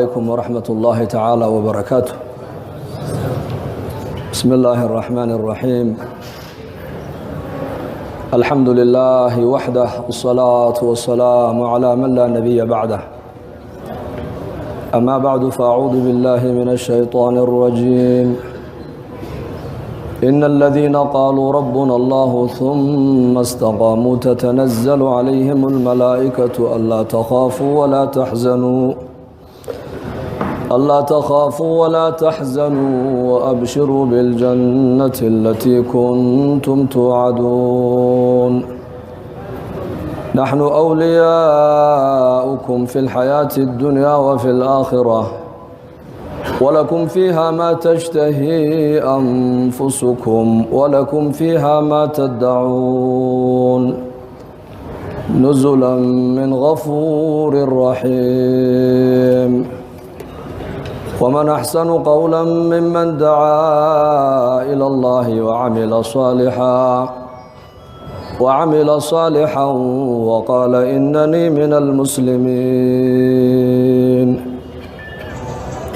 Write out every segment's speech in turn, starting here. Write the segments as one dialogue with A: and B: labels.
A: عليكم ورحمة الله تعالى وبركاته. بسم الله الرحمن الرحيم. الحمد لله وحده، والصلاة والسلام على من لا نبي بعده. أما بعد، فأعوذ بالله من الشيطان الرجيم. إن الذين قالوا ربنا الله ثم استقاموا تتنزل عليهم الملائكة ألا تخافوا ولا تحزنوا وأبشروا بالجنة التي كنتم توعدون. نحن أولياؤكم في الحياة الدنيا وفي الآخرة، ولكم فيها ما تشتهي أنفسكم ولكم فيها ما تدعون، نزلا من غفور رحيم. ومن أحسن قولا ممن دعا إلى الله وعمل صالحا وقال إنني من المسلمين.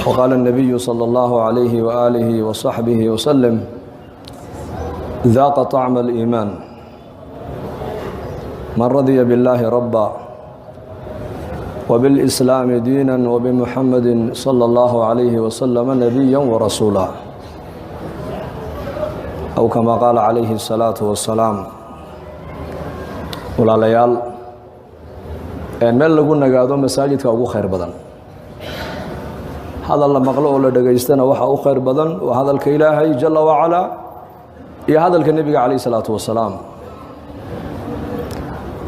A: وقال النبي صلى الله عليه وآله وصحبه وسلم: ذاق طعم الإيمان من رضي بالله ربا وبالإسلام دينا وبمحمد صلى الله عليه وسلم نبيا ورسولا، أو كما قال عليه الصلاة والسلام. Walaalayaal, meel lagu nagaado masaajidka ugu khayr badan, hadal la maqlo oo la dhegaystana waxa u khayr badan waa hadalka Ilaahay jala wacalaa iyo hadalka Nebiga calayh isalaatu wasalaam.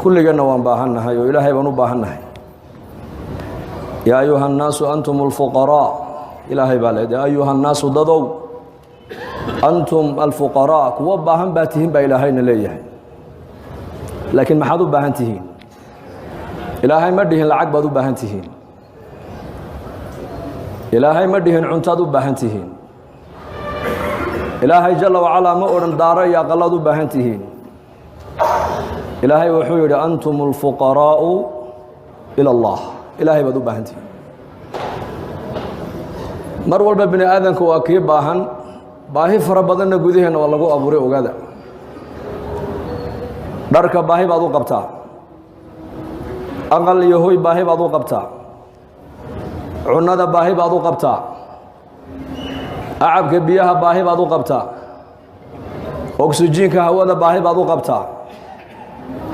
A: Kulligeenna waan baahannahay oo Ilaahay baan u baahannahay. يا أيها الناس أنتم الفقراء. Ilaahay baa leed: يا أيها الناس، dadow، أنتم الفقراء، kuwo baahan baa tihiin baa Ilaahayna leeyahay. Laakiin maxaad u baahan tihiin? Ilaahay ma dhihin lacag baad u baahan tihiin. Ilaahay ma dhihin cuntaad u baahan tihiin. Ilaahay jala wacalaa ma odhan daaro iyo aqalaad u baahan tihiin. Ilaahay wuxuu yidhi: أنتم الفقراء إلى الله. Ilaahay baad u baahan tihiin. Mar walba bini aadamka waa kii baahan, baahi fara badanna gudaheenna waa lagu abuuray. Ogaada, dharka baahi baad u qabtaa, aqal iyo hoy baahi baad u qabtaa, cunnada baahi baad u qabtaa, acabka biyaha baahi baad u qabtaa, oksijiinka hawada baahi baad u qabtaa,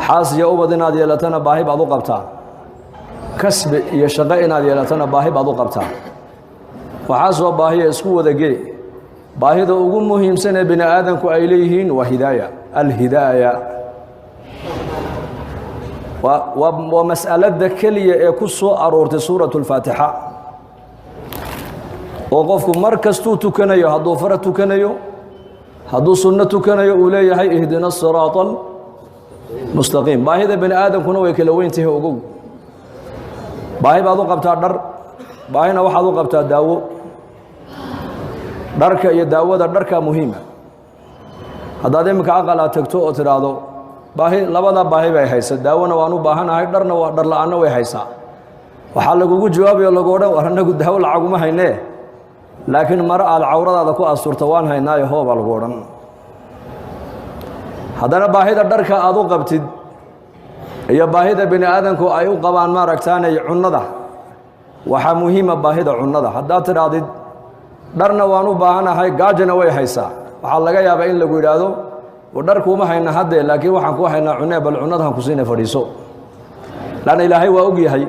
A: xaas iyo ubad inaad yeelatana baahi baad u qabtaa, kasbi iyo shaqo inaad yeelatana baahi baad u qabtaa. Waxaa soo baahiya isku wada gee, baahida ugu muhiimsan ee bini aadamku ay leeyihiin waa hidaaya. Alhidaaya waa mas'alada keliya ee ku soo aroortay suuratu alfaatixa, oo qofku mar kastuu tukanayo, hadduu fara tukanayo, hadduu sunno tukanayo, uu leeyahay: اهدنا الصراط المستقيم. Baahida bini aadamkuna way kala weyn tahay. Ogow, baahi baad u qabtaa dhar, baahina waxaad u qabtaa daawo. Dharka iyo daawada, dharkaa muhiima. Haddaad iminka aqal aad tagto oo tidhaahdo baahi, labada baahi bay haysa, daawona waan u baahanahay, dharna waa dhar la-aanna way haysaa, waxaa lagugu jawaabayo lagu odhan: war, annagu daawo lacaguma haynee, laakiin maro aad cawradaada ku asturta waan haynaayo, hoo, baa lagu odhan. Haddana baahida dharka aad u qabtid iyo baahida bini aadamku ay u qabaan maaragtaanay cunnada, waxaa muhiima baahida cunnada. Haddaad tidhaahdid dharna waan u baahanahay, gaajana way haysaa, waxaa laga yaabaa in lagu yidhaahdo: dhar kuuma hayna haddee, laakiin waxaan ku haynaa cunee, bal cunnadahan ku siina, fadhiiso. Laanna Ilaahay waa og yahay,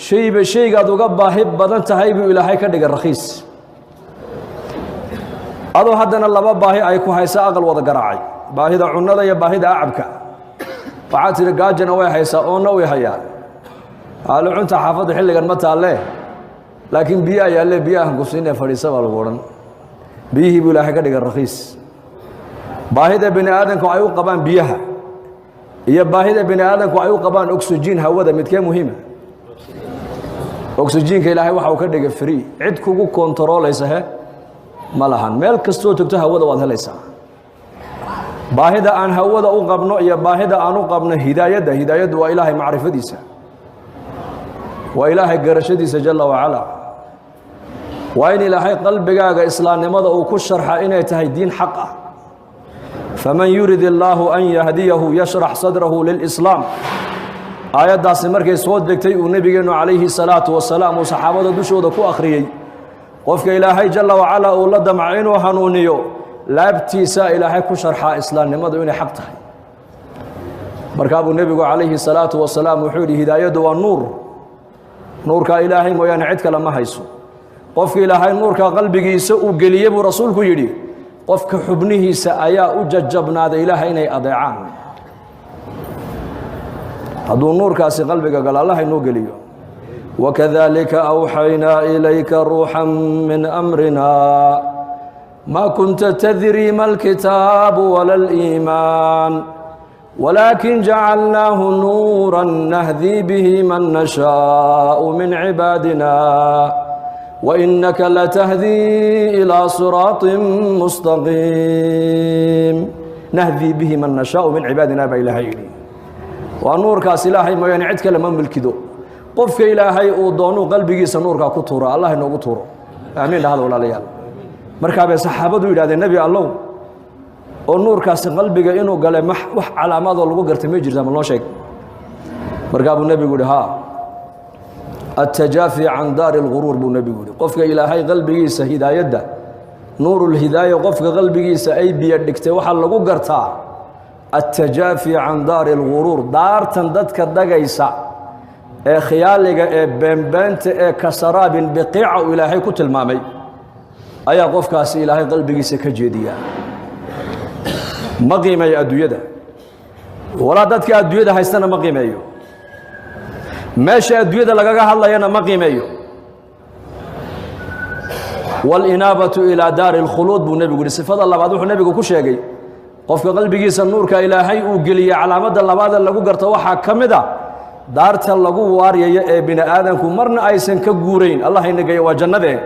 A: shayba shaygaad uga baahi badan tahay buu Ilaahay ka dhigay rakhiis. Adoo haddana laba baahi ay ku haysa aqal wada garaacay, baahida cunnada iyo baahida acabka, waxaad tidhi gaajana way haysaa, oonna way hayaa. Aalo cunta xaafadda xilligan ma taalle, laakiin biyo ayaalle, biyahan ku siinee, fadhiisa, baa lagu odhan. Biyihii buu Ilaahay ka dhigay rakhiis. Baahida bini aadamku ay u qabaan biyaha iyo baahida bini aadamku ay u qabaan oxygen hawada, midkee muhiima? Oxygenka Ilaahay waxa uu ka dhigay free. Cid kugu kontaroolaysa he ma lahan. Meel kastoo togto hawada waad helaysaa. Baahida aan hawada u qabno iyo baahida aan u qabno hidaayadda, hidaayaddu waa Ilaahay macrifadiisa, waa Ilaahay garashadiisa jala wacalaa. Waa in Ilaahay qalbigaaga islaamnimada uu ku sharxa inay tahay diin xaq ah. Faman yurid illaahu an yahdiyahu yashrax sadrahu lilislaam. Aayaddaasi markay soo degtay, uu nebigeennu calayhi salaatu wasalaam uu saxaabada dushooda ku akhriyey, qofka Ilaahay jalla wacalaa uu la damco inuu hanuuniyo, laabtiisa Ilaahay ku sharxaa islaamnimadu inay xaq tahay. Markaa buu nebigu calayhi salaatu wasalaam wuxuu yidhi: "Hidaayaddu waa nuur, nuurkaa Ilaahay mooyaane cid kale ma hayso. Qofka Ilaahay nuurka qalbigiisa uu geliyey," buu rasuulku yidhi, "qofka xubnihiisa ayaa u jajabnaaday Ilaahay inay adeecaan." Hadduu nuurkaasi qalbiga galo, Allah inoo geliyo. Wakadalika awxaynaa ilayka ruuxan min amrina ma kunta tadri ma alkitaabu wala aliimaan, walaakin jacalnaahu nuura nahdii bihi man nashaau min cibaadina, wainaka latahdii ilaa siraaطin mustaqiim. Nahdii bihi man nashaau min cibaadina baa Ilaahay yidhi. Waa nuurkaas, Ilaahay mooyaane cid kale ma milkido. Qofka Ilaahay uu doonuu qalbigiisa nuurkaa ku tuuro. Allah inoogu tuuro, aamiin dhahada, walaalayaal. Markaa bay saxaabadu yidhahdeen: "Nebi Allow, oo nuurkaasi qalbiga inuu galay wax calaamaadoo lagu gartay may jirtaa? Ma noo sheeg?" Markaa buu nebigu yihi: "Haa, attajaafi can daari اlguruur," buu nebigu yihi. Qofka Ilaahay qalbigiisa hidaayadda, nuurulhidaaya, qofka qalbigiisa ay biyo dhigtay, waxaa lagu gartaa attajaafi can daari اlguruur, daartan dadka dagaysa ee khiyaaliga ee beenbeenta ee kasaraabin biqiica uu Ilaahay ku tilmaamay ayaa qofkaasi Ilaahay qalbigiisa ka jeediyaa. Ma qiimeeyo adduunyada, walaa dadka adduunyada haystana ma qiimeeyo, meesha adduunyada lagaga hadlayana ma qiimeeyo. Wاlinaabatu ilaa daari اlkhuluud, buu nebigu yihi. Sifada labaad wuxuu nebigu ku sheegay, qofka qalbigiisa nuurka Ilaahay uu geliyey, calaamadda labaada lagu garto waxaa ka mid a daarta lagu waaryayo ee bini aadamku marna aysan ka guurayn. Allah inageeya, waa jannadee.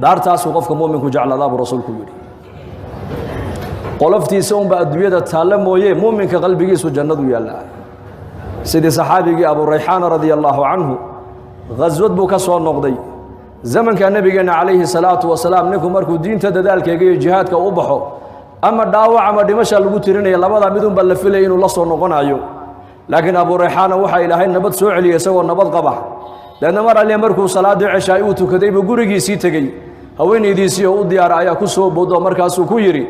A: Daartaasuu qofka muuminku jecladaa, buu rasuulku yidhi. Qoloftiisa unba adduunyada taalle mooye, muuminka qalbigiisu jannadu yaallaa. Sidii saxaabigii Abu Rayxaana radia allaahu canhu, khaswad buu ka soo noqday. Zamanka nebigeenna calayhi salaatu wasalaam, ninku markuu diinta dadaalkeega iyo jihaadka u baxo, ama dhaawac ama dhimasha lagu tirinaya, labadaa midunbaa la filaya inuu la soo noqonayo. Laakiin Abu Rayxaana waxaa Ilaahay nabad soo celiyey isagoo nabad qaba. Deedna mar alle markuu salaaddii ceshaay uu tukaday buu gurigiisii tegey. Haweenaydiisii oo u diyaara ayaa ku soo boodo. Markaasuu ku yidhi: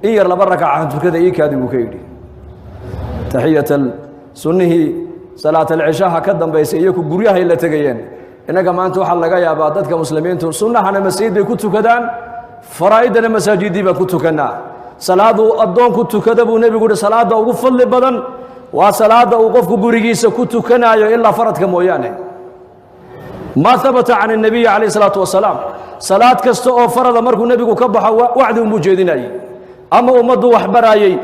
A: "In yar laba rakacan tukada, ii kaadi," buu ka yidhi. Taxiyatan sunnihii salaatalceshaha ka dambaysay iyaku guryahay la tegayeen. Innaga maanta waxaa laga yaabaa dadka muslimiintu sunnahana masjid bay ku tukadaan, faraa'idana masaajiddii baan ku tukannaa. Salaaduu addoonku tukada, buu nebigu yihi, salaadda ugu fadli badan waa salaadda uu qofku gurigiisa ku tukanaayo, ilaa faradka mooyaane. Maa habata can الnabiyi calayh isalaatu wasalaam, salaad kasta oo farada markuu nebigu ka baxo, wacdi unbuu jeedinayey, ama ummaddu wax baraayey,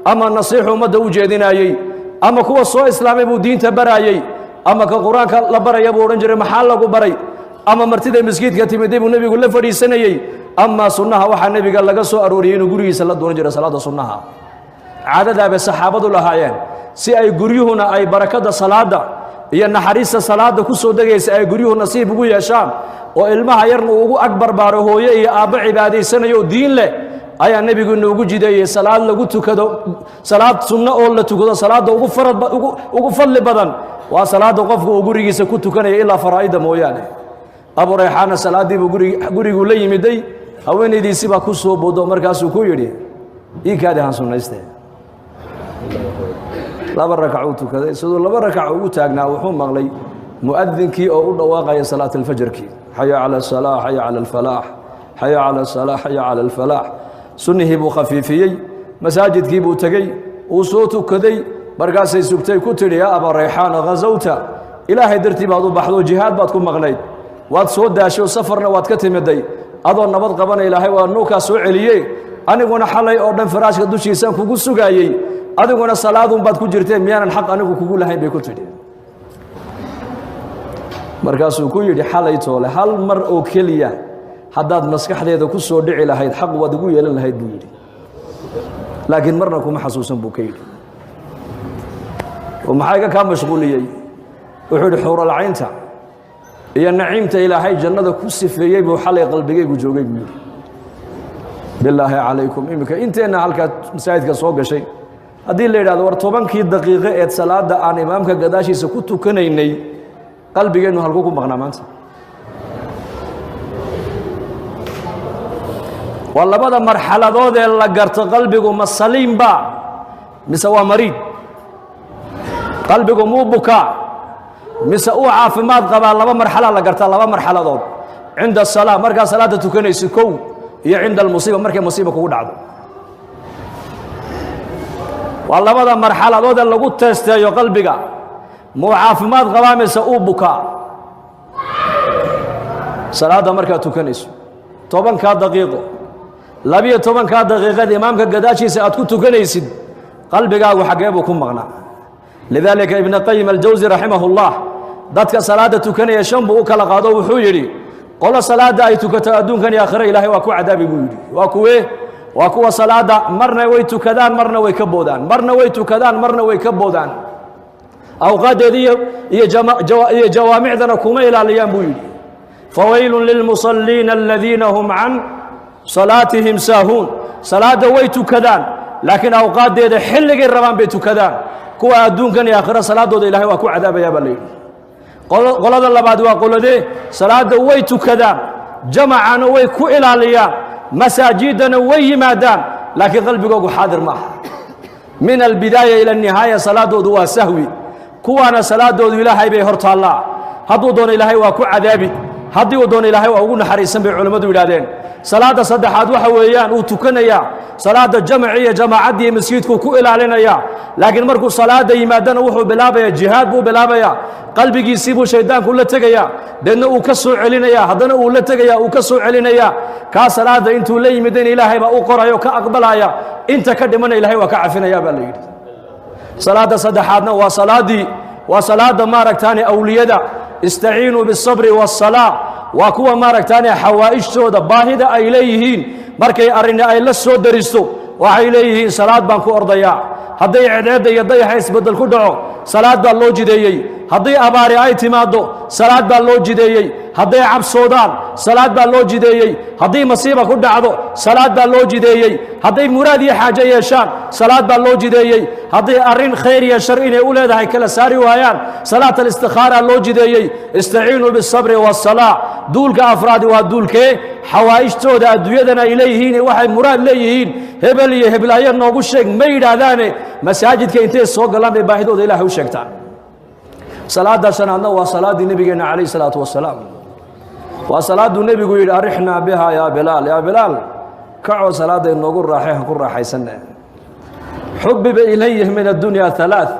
A: ama nasiixu ummadda u jeedinaayey, ama kuwa soo islaamay buu diinta baraayey, ama ka Qur-aanka la baraya buu odhan jiray: "Maxaa lagu baray?" Ama martida maskiidka timiday buu nebigu la fadhiisanayey. Amaa sunnaha, waxaa nebiga laga soo arooriyey inuu gurigiisa la doonan jiray salaadda sunnaha. Caadadaabay saxaabadu lahaayeen, si ay guryuhuna ay barakadda salaadda iyo naxariista salaadda ku soo degaysa ay guryuhu nasiib ugu yeeshaan, oo ilmaha yarna uu ugu ag barbaaro hooye iyo aabbo cibaadaysanayo oo diin leh, ayaa nebigu inoogu jideeyey salaad lagu tukado, salaad sunno oo la tukado. Salaadda ugu farad ugu fadli badan waa salaadda qofku uu gurigiisa ku tukanaya, ilaa faraa'idda mooyaane. Abu Rayxaana salaaddii buu guriguu la yimiday. Haweenaydiisii baa ku soo boodo. Markaasuu ku yidhi: "Ii kaadi, han sunnayste." Laba rakacuu tukaday. Siduu laba rakac ugu taagnaa, wuxuu maqlay mu'adinkii oo u dhawaaqaya salaat alfajarkii: "Xaya cala asalaa, xaya cala alfalaax, xaya cala asalaa, xaya cala alfalaax." Sunnihii buu khafiifiyey, masaajidkii buu tegey, uu soo tukaday. Markaasay sugtay, ku tidhi: "Yaa Abaa Rayxaana, khasawta, Ilaahay dartii baad u baxdo, jihaad baad ku maqnayd, waad soo daasho, safarna waad ka timiday, adoo nabad qabana Ilaahay waa nuukaa soo celiye. Aniguna xalay oo dhan firaashka dushiisaan kugu sugaayey, adiguna salaadun baad ku jirteen. Miyaanan xaq anigu kugu lahayn?" bay ku tidhi. Markaasuu ku yidhi: "Xalay toole hal mar oo keliya haddaad maskaxdeeda ku soo dhici lahayd, xaq waad igu yeelan lahayd," buu yidhi, "laakiin marna kuma xasuusan," buu ka yidhi. "Oo maxaa iga kaa mashquuliyey?" Wuxuu yidhi: "Xuuralcaynta Iyo naciimta Ilaahay jannada ku sifeeyey buu xalay qalbigaygu joogay, buu yidhi. Bilaahi calaykum, iminka inteenna halkaa masaajidka soo gashay, haddii la yidhahdo war 10kii daqiiqo eed salaadda aan imaamka gadaashiisa ku tukanaynay qalbigeennu halkuu ku maqnaa maanta? Waa labada marxaladood ee la garto qalbigu ma saliimba mise waa mariid, qalbigu muu bukaa mise uu caafimaad qabaa. Laba marxala la gartaa, laba marxaladood: cinda asalaa, markaa salaadda tukanayso kow, iyo cinda almusiiba, markay musiiba kugu dhacdo. Waa labada marxaladood ee lagu teesteeyo qalbiga muu caafimaad qabaa mise uu bukaa. Salaadda markaad tukanayso 10kaa daqiiqo, 12kaa daqiiqad imaamka gadaashiisa aad ku tukanaysid, qalbigaagu xaggee buu ku maqnaa? Lidaalika Ibn Qayim Aljawsi raximah ullah dadka salaadda tukanaya shan buu u kala qaado. Wuxuu yidhi qolo salaadda ay tukato adduunkan iyo aakhiro Ilaahay waa ku cadaabi, buu yidhi. Waa kuwee? Waa kuwa salaadda marna way tukadaan, marna way ka boodaan, marna way tukadaan, marna way ka boodaan, awqaaddeeda iyo jawaamicdana kuma ilaaliyaan, buu yidhi. Fawaylun lilmusalliina aladiina hum can salaatihim saahuun. Salaadda way tukadaan, laakiin awqaaddeeda xilligay rabaan bay tukadaan. Kuwa adduunkan iyo aakhiro salaaddooda Ilahay waa ku cadaabayaa, baa la yidhi. Qolada labaad waa qoladee? Salaadda way tukadaan, jamacana way ku ilaaliyaan, masaajiddana way yimaadaan, laakiin qalbigoogu xaadir maaha. Min albidaaya ila anihaaya salaaddoodu waa sahwi. Kuwaana salaaddoodu Ilaahay bay hor taallaa. Hadduu doono Ilaahay waa ku cadaabi, haddii uu doono Ilaahay waa ugu naxariisan, bay culimmadu yidhahdeen. Salaadda saddexaad waxa weeyaan uu tukanayaa salaadda jamaci iyo jamaacaddii masjidkuu ku ilaalinayaa, laakiin markuu salaadda yimaadana wuxuu bilaabayaa jihaad buu bilaabayaa. Qalbigiisii buu shayddaanku la tegayaa, deedna uu ka soo celinayaa, haddana uu la tegayaa, uu ka soo celinayaa. Kaa salaadda intuu la yimidana Ilaahay baa u qoraya oo ka aqbalaya, inta ka dhimana Ilahay waa ka cafinaya, baa la yidhi. Salaadda saddexaadna waa salaaddii, waa salaadda maaragtaane awliyada. Istaciinuu biالsabri waالsalaa. Waa kuwa maaragtaane xawaa'ijtooda baahida ay leeyihiin markay arrini ay la soo daristo, waxay leeyihiin salaad baan ku ordayaa. Hadday cedceedda iyo dayaxa isbeddel ku dhaco, salaad baa loo jideeyey. Haddii abaari ay timaaddo, salaad baa loo jideeyey. Hadday cabsoodaan, salaad baa loo jideeyey. Haddii masiiba ku dhacdo, salaad baa loo jideeyey. Hadday muraad iyo xaajo yeeshaan, salaad baa loo jideeyey. Hadday arrin khayr iyo shar inay u leedahay kala saari waayaan, salaat alistikhaara loo jideeyey. Istaciinuu biالsabri waالsalaa. Duulka afraadi waa duulkee? Xawaa'ijtooda adduunyadan ay leeyihiin, waxay muraad leeyihiin, hebel iyo heblaayo noogu sheeg ma yidhaahdaane, masaajidka intay soo galaan bay baahidooda Ilahay u sheegtaan. Salaadda shanaadna waa salaaddii nebigeenna calayh isalaatu wasalaam. Waa salaadduu nebigu yidhi: "Arixnaa biha yaa Bilaal, yaa Bilaal, kacoo salaadda inoogu raaxay, han ku raaxaysanne." Xubiba ilayh min addunya halaath.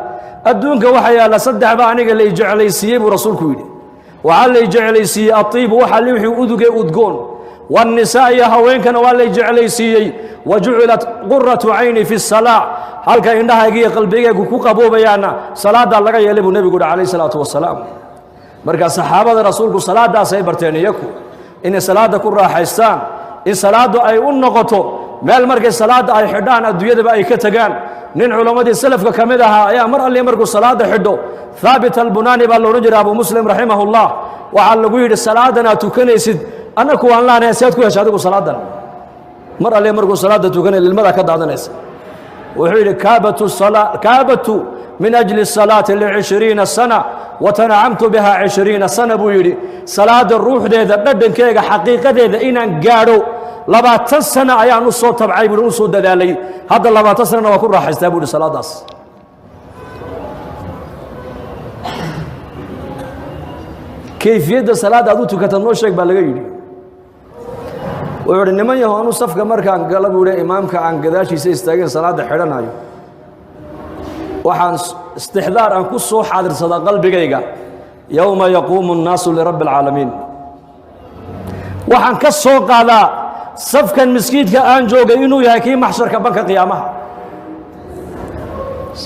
A: Adduunka waxaa yaalla saddex baa aniga lay jeclaysiiyey, buu rasuulku yidhi. Waxaa lay jeclaysiiyey atiibu, waxa wixii uduge udgoon, waannisaa, iyo haweenkana waa lay jeclaysiiyey, wa jucilat quratu cayni fi salaa, halka indhahayga iyo qalbigaygu ku qaboobayaana salaaddaa laga yeelay, buu nebigu yidhi calayh isalaatu wasalaam. Marka saxaabada rasuulku salaaddaasay barteen iyaku, inay salaadda ku raaxaystaan, in salaaddu ay u noqoto meel markay salaadda ay xidhaan adduunyadaba ay ka tegaan. Nin culammadii salafka ka mid ahaa ayaa mar alli markuu salaadda xidho, Haabit Albunaani baa la odhan jiray, Abu Muslim raximahullah, waxaa lagu yidhi: "Salaadan aad tukanaysid annaku waan laanaya, si aad ku hesha adigu salaadan?" Mar alle markuu salaadda tukanaya lilmadaa ka daadanaysa. Wuxuu yidhi: "Kaabatu min ajli الsalaati ل20 sana watanacamtu biha 20 sana," buu yidhi. "Salaada ruuxdeeda, dhadhankeega, xaqiiqadeeda inaan gaadho 20 sana ayaan u soo tabcay," buui, u soo dadaalay. "Hadda 20 sanana waa ku raaxaystaa," bu yidhi, salaadaas. "Kayfiyadda salaadda aad u tukata noo sheeg," baa laga yidhi. Wuxuu uhi: "Niman yaho, anu safka markaan gala," buu hi, "imaamka aan gadaashiisa istaageen salaadda xidhanayo, waxaan istixdaar aan ku soo xaadirsadaa qalbigayga yowma yaquumu الnaasu lirabbi اlcaalamiin. Waxaan ka soo qaadaa safkan miskiidka aan joogay inuu yahay kii maxsharka, banka qiyaamaha.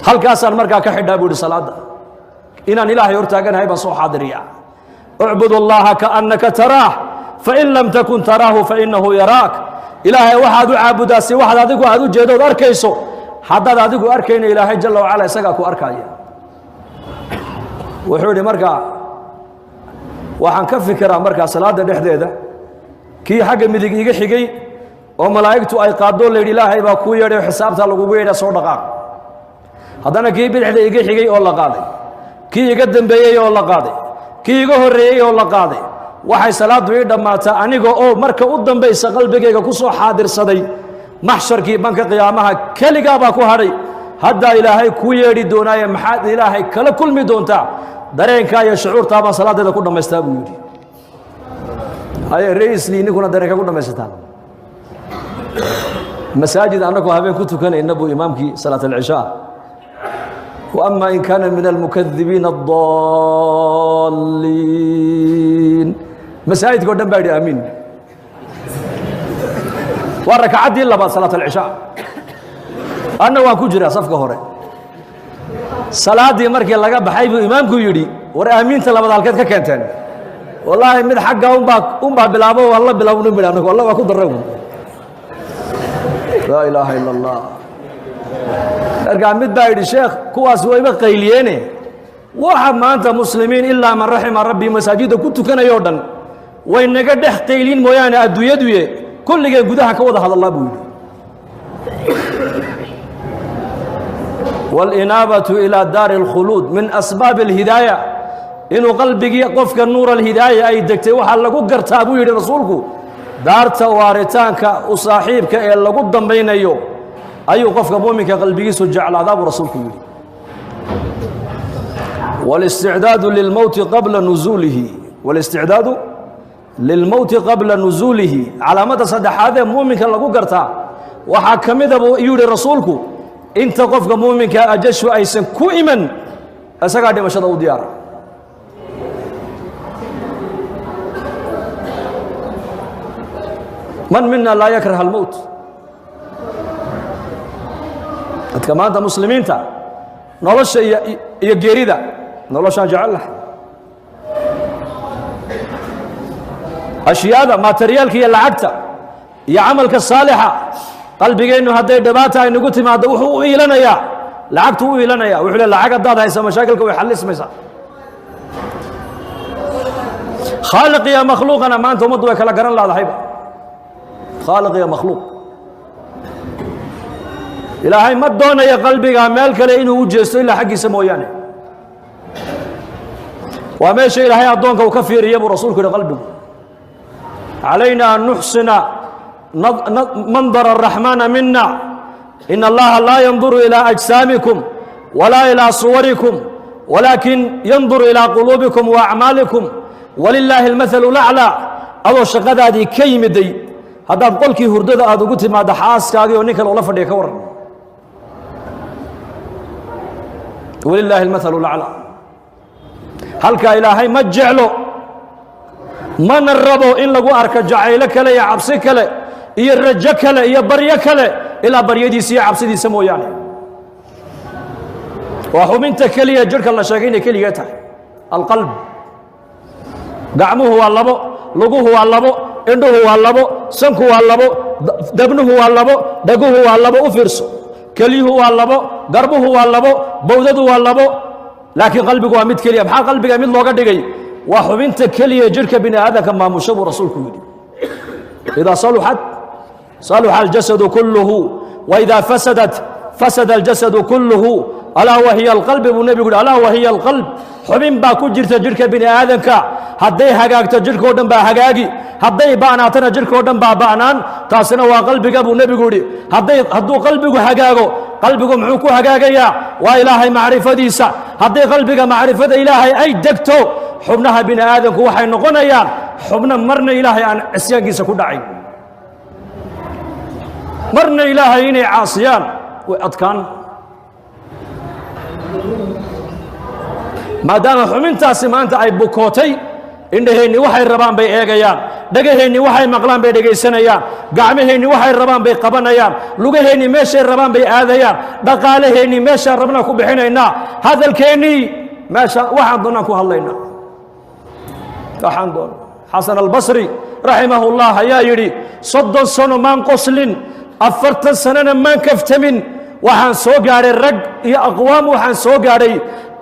A: Halkaasaan markaa ka xidhaa," buu ihi, "salaadda inaan Ilaahay hor taaganahay baan soo xaadiriyaa. Ucbud allaha kaannaka taraah, fain lam takun taraahu fainahu yaraak. Ilaahay waxaad u caabudaa si waxaad adigu aad u jeedood arkayso. Haddaad adigu arkayna, Ilaahay jalla wacala isagaa ku arkaya." Wuxuu yidhi markaa Waxaan ka fikiraa markaa salaadda dhexdeeda kii xagga midig iga xigay oo malaa'igtu ay qaadoo la yidhi, Ilaahay baa kuu yeedhay oo xisaabtaa lagugu yeedha, soo dhaqaaq. Haddana kii bidixda iga xigay oo la qaaday, kii iga dambeeyey oo la qaaday, kii iga horreeyey oo la qaaday. Waxay salaaddu ii dhammaataa aniga oo marka u dambaysa qalbigayga ku soo xaadirsaday maxsharkii, banka qiyaamaha. Keligaa baa ku hadhay, haddaa Ilaahay kuu yeedhi doonaaye, maxaad Ilaahay kala kulmi doontaa? Dareenkaa iyo shucuurtaa baan salaadeeda ku dhammaystaa, buu yidhi. Haye reisli, ninkuna dareenka ku dhammaysataan. Masaajid annagoo habeen ku tukanayna buu imaamkii salaat alcishaa, "وأما إن كان من المكذبين الضالين." Masaajidka o dhan baa yidhi aamiin. Waa rakacaddii labaad salaat alcishaa, anna waan ku jiraa safka hore. Salaaddii markii laga baxay buu imaamku yidhi, "War, aamiinta labaad halkeed ka keenteen?" "Wallaahi, mid xagga unbaa bilaabo, waan la bilaabno bidhi anagu, alla waa ku darray." Laa ilaaha ila Allah. Markaa mid baa yidhi, "Sheekh, kuwaas wayba qayliyeene, waxa maanta muslimiin ilaa man raxima rabbi masaajidda ku tukanayoo dhan way naga dhex qaylin mooyaane, adduunyaduye kulligeen gudaha ka wada hadallaa," buu yidhi. Wاlinaabatu ilى daari اlkhuluud min asbaabi اlhidaaya. Inuu qalbigii qofka nuur alhidaaya ay degtay waxaa lagu gartaa, buu yidhi rasuulku, daarta waaritaanka u saaxiibka ee lagu dambaynayo ayuu qofka muuminka qalbigiisu jeclaadaa, buu rasuulku yidhi. Wاlisticdaadu lilmowti qabla nuzuulihi, wاlisticdaadu lilmowti qabla nuzuulihi. Calaamadda saddexaad ee muuminka lagu gartaa waxaa ka mida, buu yidhi rasuulku, inta qofka muuminka ajashu aysan ku iman isagaa dhimashada u diyaara. Man mina laa yakrah almowt? Dadka maanta muslimiinta nolosha iyo geerida, noloshaan jecel lahay, ashyaada materiyaalka iyo lacagta iyo camalka saalixa, qalbigeennu hadday dhibaata ay nagu timaaddo wuxuu u iilanayaa lacagtu u iilanaya. Wuxuu le, lacag haddaad haysa mashaakilka way xallismaysaa. Khaaliq iyo makhluuqana maanta ummaddu way kala garan laadahayba, khaaliq iyo makhluuq. Ilaahay ma doonayo qalbiga meel kale inuu u jeesto ilaa xaggiisa mooyaane. Waa meesha Ilaahay addoonka uu ka fiiriya, buu rasuulku yihi qalbigu. Calayna an nuxsina mandar الraxmaana mina. In allaha laa yanduru ilى ajsaamikum walaa ilىa suwarikum, walaakin yanduru ilىa quluubikum wa acmaalikum, walilaahi اlmahalu laclى. Adoo shaqadaadii ka yimiday haddaad qolkii hurdada aad ugu timaaddo xaaskaagii oo nin kale ula fadhiya, ka warran? Walilaahi اlmahalu laclى. Halkaa Ilaahay ma jeclo mana rabo in lagu arko jacaylo kale iyo cabsi kale iyo rajo kale iyo baryo kale ilaa baryadiisa iyo cabsidiisa mooyaane. Waa xubinta keliya jidhka la sheegay inay keligee tahay, alqalb. Gacmuhu waa labo, luguhu waa labo, indhuhu waa labo, sanku waa labo, dabnuhu waa labo, dhaguhu waa labo, u fiirso, kelyuhu waa labo, garbuhu waa labo, bowdadu waa labo, laakiin qalbigu waa mid keliya. Maxaa qalbiga mid looga dhigay? Waa xubinta keliya jidhka bini aadamka maamusho, buu rasuulku yidhi. Idaa saluxat saluxa aljasadu kulluhu, waidaa fasadat fasada aljasadu kulluhu, alaa wahiya alqalbi, buu nebigu yidhi. Alaa wahiya alqalb. Xubin baa ku jirta jidhka bini aadamka, hadday hagaagto jidhkao dhan baa hagaagi, hadday ba'naatana jidhkao dhan baa ba'naan. Taasina waa qalbiga, buu nebigu yidhi. Hadduu qalbigu hagaago, qalbigu muxuu ku hagaagayaa? Waa Ilaahay macrifadiisa. Hadday qalbiga macrifada Ilaahay ay degto, xubnaha bini aadamku waxay noqonayaan xubno marna Ilaahay aan cisyaankiisa ku dhacayn, marna Ilaahay inay caasiyaan way adkaan, maadaama xubintaasi maanta ay bukootay. Indhaheenni waxay rabaan bay eegayaan, dhegaheenni waxay maqlaan bay dhegaysanayaan, gacmaheenni waxay rabaan bay qabanayaan, lugaheenni meeshay rabaan bay aadayaan, dhaqaalaheenni meeshaan rabnaan ku bixinaynaa, hadalkeennii meesha waxaan doonaan ku hadlaynaa, waxaan doona. Xasan Albasri raximahullah ayaa yidhi, 30 sano maan qoslin, 40 sanona maan kaftamin. Waxaan soo gaadhay rag iyo aqwaam, waxaan soo gaadhay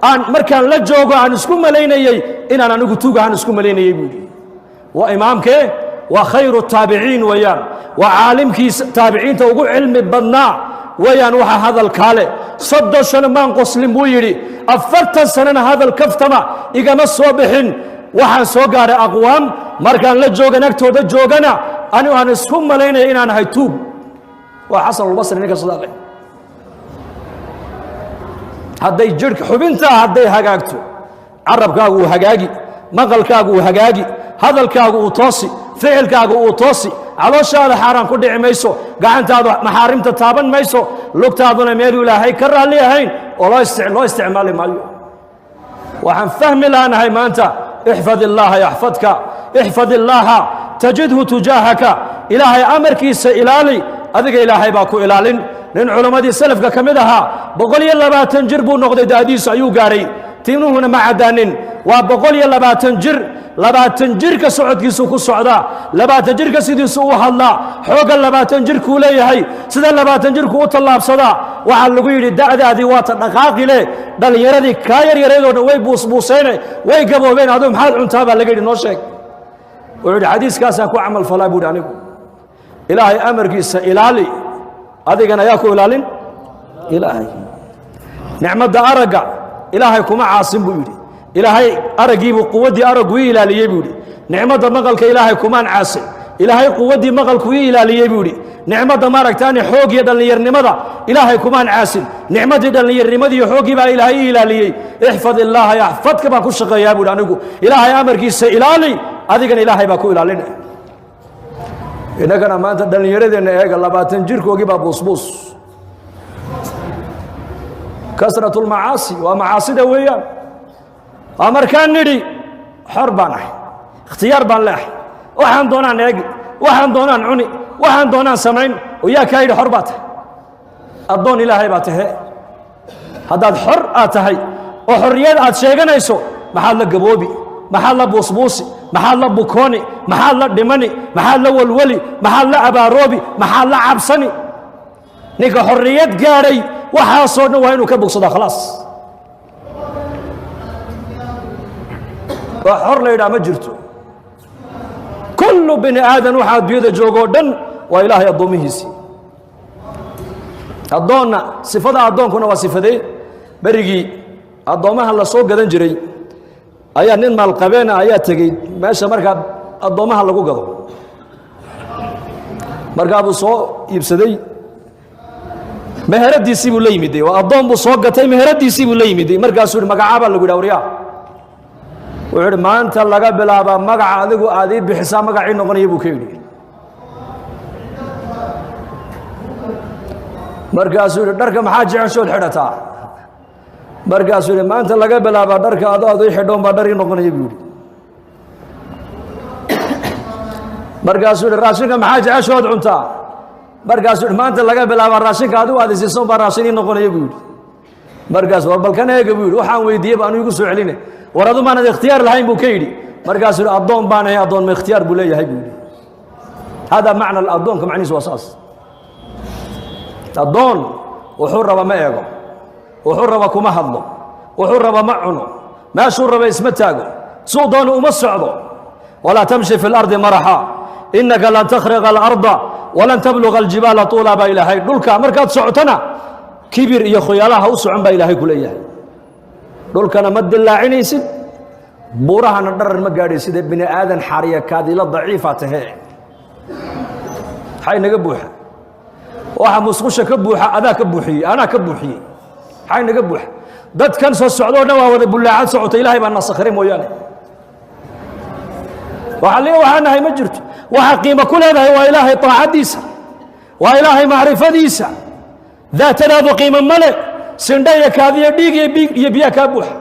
A: Aan markaan la joogo aan isku malaynayey inaan anigu tuug ahaan isku malaynayey buu yidhi. Waa imaamkee? Waa khayru taabiciin weeyaan, waa caalimkiisa taabiciinta ugu cilmi badnaa weeyaan. Waxa hadalkaa leh, 30 sano maan qoslin buu yidhi, 40 sanona hadal kaftama igama soo bixin. Waxaan soo gaadhay aqwaam markaan la joogan agtooda joogana anigu aan isku malaynaya inaan ahay tuug. Waa Xasanulbasri ninka sidaa leh. Hadday jidhka xubintaa hadday hagaagto, carabkaagu uu hagaagi, maqalkaagu uu hagaagi, hadalkaagu uu toosi, ficilkaagu uu toosi, calooshaada xaaraan ku dhici mayso, gacantaadu maxaarimta taaban mayso, lugtaaduna meeluu Ilaahay ka raalli ahayn oo loo isticmaali maayo. Waxaan fahmi laanahay maanta: ixfad illaaha yaxfadka, ixfad illaaha tajidhu tujaahaka. Ilaahay amarkiisa ilaali, adiga Ilaahay baa ku ilaalin. Nin culammadii salafka ka mid ahaa 120 jir buu noqday, da'diisu ayuu gaadhay, timuhuna ma caddaanin. Waa 120 jir. 20 jirka socodkiisu ku socdaa, 20 jirka sidiisu u hadlaa, xoogga 20 jirkuu leeyahay, sida 20 jirku u tallaabsadaa. Waxaa lagu yidhi: da'daadii waata dhaqaaqi leh, dhallinyaradii kaa yaryaraydoo dhan way buusbuuseyne, way gaboobeen, aduu maxaad cuntaa baa laga yidhi, noo sheeg. Wuxuu yidhi: xadiiskaasaan ku camal falaa buu yidhi anigu. Ilaahay amarkiisa ilaali, adigana ayaa ku ilaalin Ilaahay. Nicmadda aragga Ilaahay kuma caasin buu yidhi. Ilaahay araggiibuu quwaddii araggu ii ilaaliyey buu yidhi. Nicmadda maqalka Ilaahay kumaan caasin, Ilaahay quwaddii maqalku ii ilaaliyey buu yidhi. Nicmadda maaragtaani xoog iyo dhallinyarnimada Ilaahay kumaan caasin, nicmaddii dhallinyarnimadii iyo xooggii baa Ilaahay ii ilaaliyey. Ixfad illaaha yaxfadka baan ku shaqeeyaa buu yidhi anigu. Ilaahay amarkiisa ilaali, adigana Ilaahay baa ku ilaalinaya. Innagana maanta dhallinyaradeenna eega, 20 jirkoogii baa buusbuus. Kasrat lmacaasi waa macaasida weeyaan. Waa markaan nidhi xor baan ahay, ikhtiyaar baan leeahay, waxaan doonaan eegi, waxaan doonaan cuni, waxaan doonaan samayn. Oo yaa kaa yidhi xor baa tahay? Addoon Ilaahay baa tahe. Haddaad xor aad tahay oo xorriyad aad sheeganayso, maxaad la gaboobi? Maxaad la buusbuusi? Maxaad la bukooni? Maxaad la dhimani? Maxaad la walwali? Maxaad la abaaroobi? Maxaad la cabsani? Ninka xorriyad gaadhay waxaasoo dhan waa inuu ka bogsadaa. Khalaas, waa xor la yidhaha ma jirto. Kullu bini aadan waxaa adduunyada joogoo dhan waa Ilaahay addoommihiisii. Addoonna sifada addoonkuna waa sifadee? Berigii addoommaha la soo gadan jiray ayaa nin maalqabeena ayaa tegey meesha markaa addoommaha lagu gado. Markaa buu soo iibsaday, meheradiisii buu la yimiday. Waa addoon buu soo gatay, meheradiisii buu la yimiday. Markaasuu yihi: magacaa baa lagu yidhi waryaa. Wuxuu yidhi: maanta laga bilaabaa magaca adigu aad ii bixisaa magacii noqonaya buu ka yidhi. Markaasuu yidhi: dharka maxaa jeceshood xidhataa? Markaasuu yidhi: maanta laga bilaabaa dharka ado aad ii xidhoon baa dhar ii noqonaya buu yidhi. Markaasuu yidhi: raashinka maxaa jeceshood cuntaa? Markaasuu yidhi: maanta laga bilaabaa raashinka adigu aad isiisoon baa raashin ii noqonaya buu yidhi. Markaas war balkan eega buu yidhi, waxaan weydiiyey ba anu igu soo celine, war adu maanad ikhtiyaar lahayn buu ka yidhi. Markaasuu yidhi: addoon baan ahay, addoon ma ikhtiyaar buu leeyahay buu yidhi. Hada macna addoonka, macnihiisu waa saas. Addoon wuxuu raba ma eego, wuxuu raba kuma hadlo, wuxuu raba ma cuno, meeshuu raba isma taago, suu doono uma socdo. Walaa tamshi fi lardi maraxa inaka lan takhriqa alarda walan tabluga aljibaala tuula baa Ilaahay. Dhulka markaad socotona kibir iyo khoyaalaha u socon baa Ilaahay ku leeyahay. Dhulkana ma dilaacinaysid, buurahana dharar ma gaadhaysid. Ee bini aadan xariya kaadila daciifa tahe. Maxay naga buuxa? Waxa musqusha ka buuxa adaa ka buuxiyey, anaa ka buuxiyey. Maxay naga buuxa? Dadkan soo socdoo dhan waa wada bullaacad socota. Ilaahay baa nasakhiray mooyaane waxa li waxaa nahay ma jirto. Waxa qiimo ku leedahay waa Ilaahay taacaddiisa, waa Ilaahay macrifadiisa. Daatadaadu qiimo male. Sindha iyo kaadiyo dhiig iyo biig iyo biyaa kaa buuxa.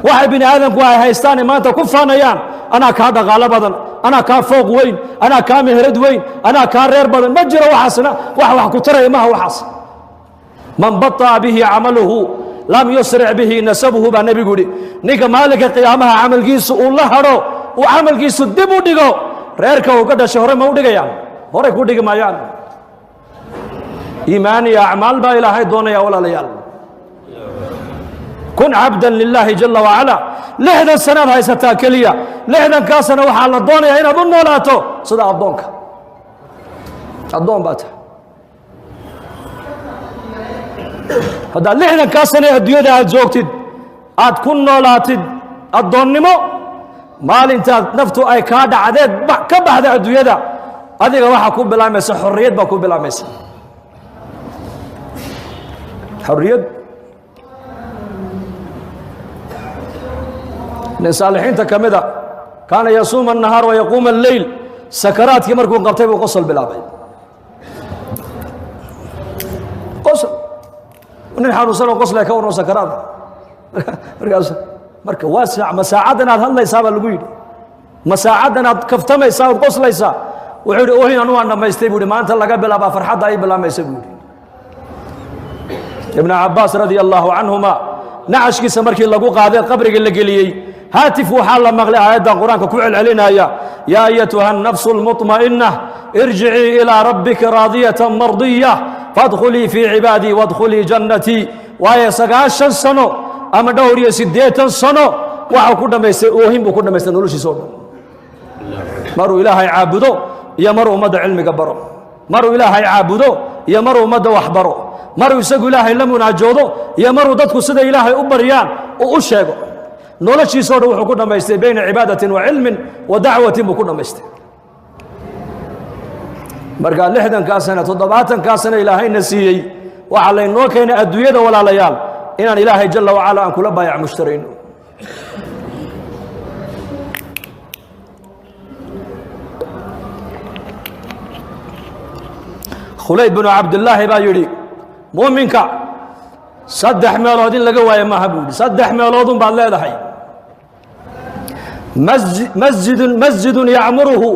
A: Waxa bini aadamku ay haystaane maanta ku faanayaan, anaa kaa dhaqaalo badan, anaa kaa fooq weyn, anaa kaa meherad weyn, anaa kaa reer badan, ma jiro. Waxaasna wax wax ku taraya maha waxaas. Man baطa'a bihi camaluhu lam yusric bihi nasabuhu baa nebigu yidhi. Ninka maalinka qiyaamaha camalkiisu uu la hadho, uu camalkiisu dib u dhigo, reerka uu ka dhashay hore ma u dhigayaan? Horey ku dhigi maayaan. Iimaan iyo acmaal baa Ilaahay doonaya, walaalayaal. Kun cabdan lilaahi jala wacala. 60 sanaad haysataa keliya. 60-kaa sano waxaa la doonayaa inaad u noolaato sida addoonka. Addoon baa tahay. Haddaad 60-kaa sane adduunyada aad joogtid, aad ku noolaatid addoonnimo, maalintaad naftu ay kaa dhacdeed ka baxda adduunyada, adiga waxaa ku bilaamaysa xorriyad baa ku bilaamaysa, xorriyad. Nin saalixiinta ka mida kaana yasuuma الnahaar wa yaquuma alleyl. Sakaraadkii markuu qabtay buu qosol bilaabay. Qosol, nin xanuunsan oo qoslaya ka warran sakaraada. Markaas marka waa ma saacaddan aad hadlaysaa baa lagu yidhi, ma saacaddan aad kaftamaysaa ood qoslaysaa? Wuxuu yidhi, ohin anu waan dhammaystay, buu yidhi. Maanta laga bilaabaa farxadda ay bilaamaysa, buu yidhi. Ibnu Cabbaas radia allaahu canhuma nacashkiisa markii lagu qaaday qabriga la geliyey, haatif waxaa la maqlay aayaddan Qur-aanka ku celcelinaya: yaa ayatuha الnafsu اlmuطma'inة irjicii ilىa rabbika raadiyatan mardiya faadkhulii fii cibaadii waadkhulii jannatii. Waayo, 90 sano ama dhowr iyo 80 sano waxau ku dhammaystay oohin buu ku dhamaystay noloshiisa o dhan. Maruu Ilaahay caabudo iyo maruu ummadda cilmiga baro, maruu Ilaahay caabudo iyo maruu ummadda wax baro, maruu isagu Ilaahay la munaajoodo iyo maruu dadku sida Ilaahay u baryaan uu u sheego, noloshiisa o dhan wuxuu ku dhammaystay bayna cibaadatin wa cilmin wa dacwatin buu ku dhammaystay. Marka 60-kaa sane, 70-kaa sane Ilaahayna siiyey, waxaa laynoo keenay adduunyada, walaalayaal, inaan Ilaahay jala wacala aan kula baayac mushtarayno. Khulayd binu Cabdillaahi baa yidhi, muuminka saddex meelood in laga waayo maaha, buu yidhi. Saddex meeloodun baad leedahay: masjidun yacmuruhu,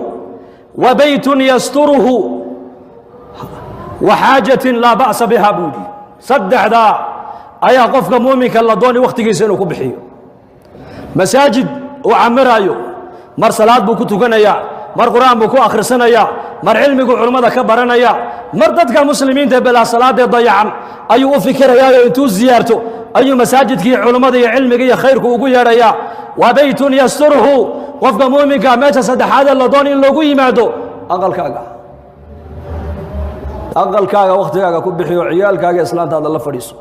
A: wa beytun yasturuhu, wa xaajatin laa ba'sa biha, buu yidhi. Saddexdaa ayaa qofka muuminka la doonay wakhtigiisa inuu ku bixiyo: masaajid uu camiraayo, mar salaad buu ku tukanayaa, mar qur'aan buu ku akhrisanayaa, mar cilmigu culummada ka baranaya, mar dadka muslimiinta bilaa salaadee dayacan ayuu u fikirayaayo intuu ziyaarto ayuu masaajidkii culummada iyo cilmiga iyo khayrku ugu yeedhayaa. Wa beytun yasturuhu. Qofka muuminka meesha saddexaadee la doon in loogu yimaado, aqalkaaga. Aqalkaaga wakhtigaaga ku bixiyo, ciyaalkaaga, islaantaada la fadhiiso.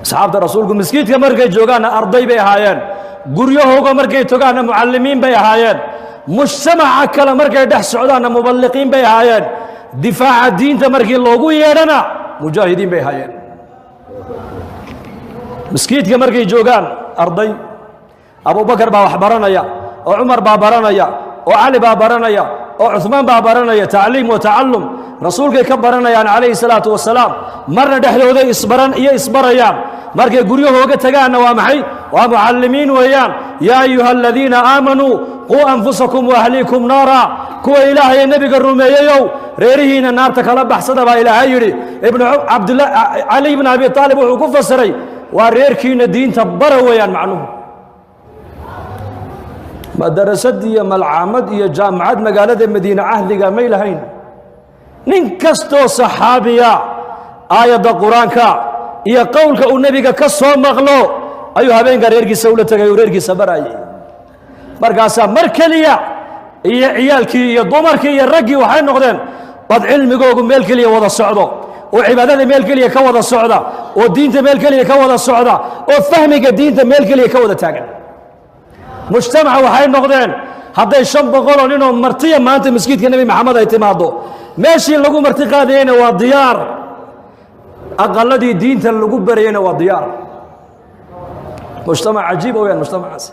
A: Asxaabta Rasuulku miskiidka markay joogaanna arday bay ahaayeen, guryahooga markay togaanna mucallimiin bay ahaayeen, mujtamaca kale markay dhex socdaanna muballiqiin bay ahaayeen, difaaca diinta markii loogu yeedhana mujaahidiin bay ahaayeen. Miskiidka markay joogaan arday, Abubakar baa wax baranaya, oo Cumar baa baranaya, oo Cali baa baranaya, oo Cuثmaan baa baranaya. Tacliim wa tacallum Rasuulkay ka baranayaan calayhi salaatu wasalaam. Marna dhexdooday isbaran iyo isbarayaan. Markay guryahooga tagaanna waa maxay? Waa mucallimiin weeyaan. Yaa ayuha aladiina aamanuu quu anfusakum waahliikum naara. Kuwa Ilaahaye nebiga rumeeyeyow, reerihiina naarta kala baxsada, baa Ilaahay yidhi. Ibnu Cabdila Cali ibn Abi Aalib wuxuu ku fasiray, waa reerkiina diinta bara weeyaan macnuhu. Madarasad iyo malcaamad iyo jaamacad magaalada Madiine cahdiga may lahayn. Nin kastoo saxaabiya aayadda Qur-aanka iyo qowlka uu nebiga ka soo maqlo ayuu habeenka reerkiisa ula tegay, uu reerkiisa barayay. Markaasaa mar keliya iyo ciyaalkii iyo dumarkii iyo raggii waxay noqdeen dad cilmigoogu meel keliya wada socdo, oo cibaadada meel keliya ka wada socda, oo diinta meel keliya ka wada socda, oo fahmiga diinta meel keliya ka wada taagan. Mujtamaca waxay noqdeen hadday 500 oo ninoo martiya maanta maskiidka Nebi Maxamed ay timaaddo, meeshii lagu marti qaadayeyna waa diyaar, aqaladii diinta lagu barayeyna waa diyaar. Mujtamac cajiib weyaan mujtamacaas.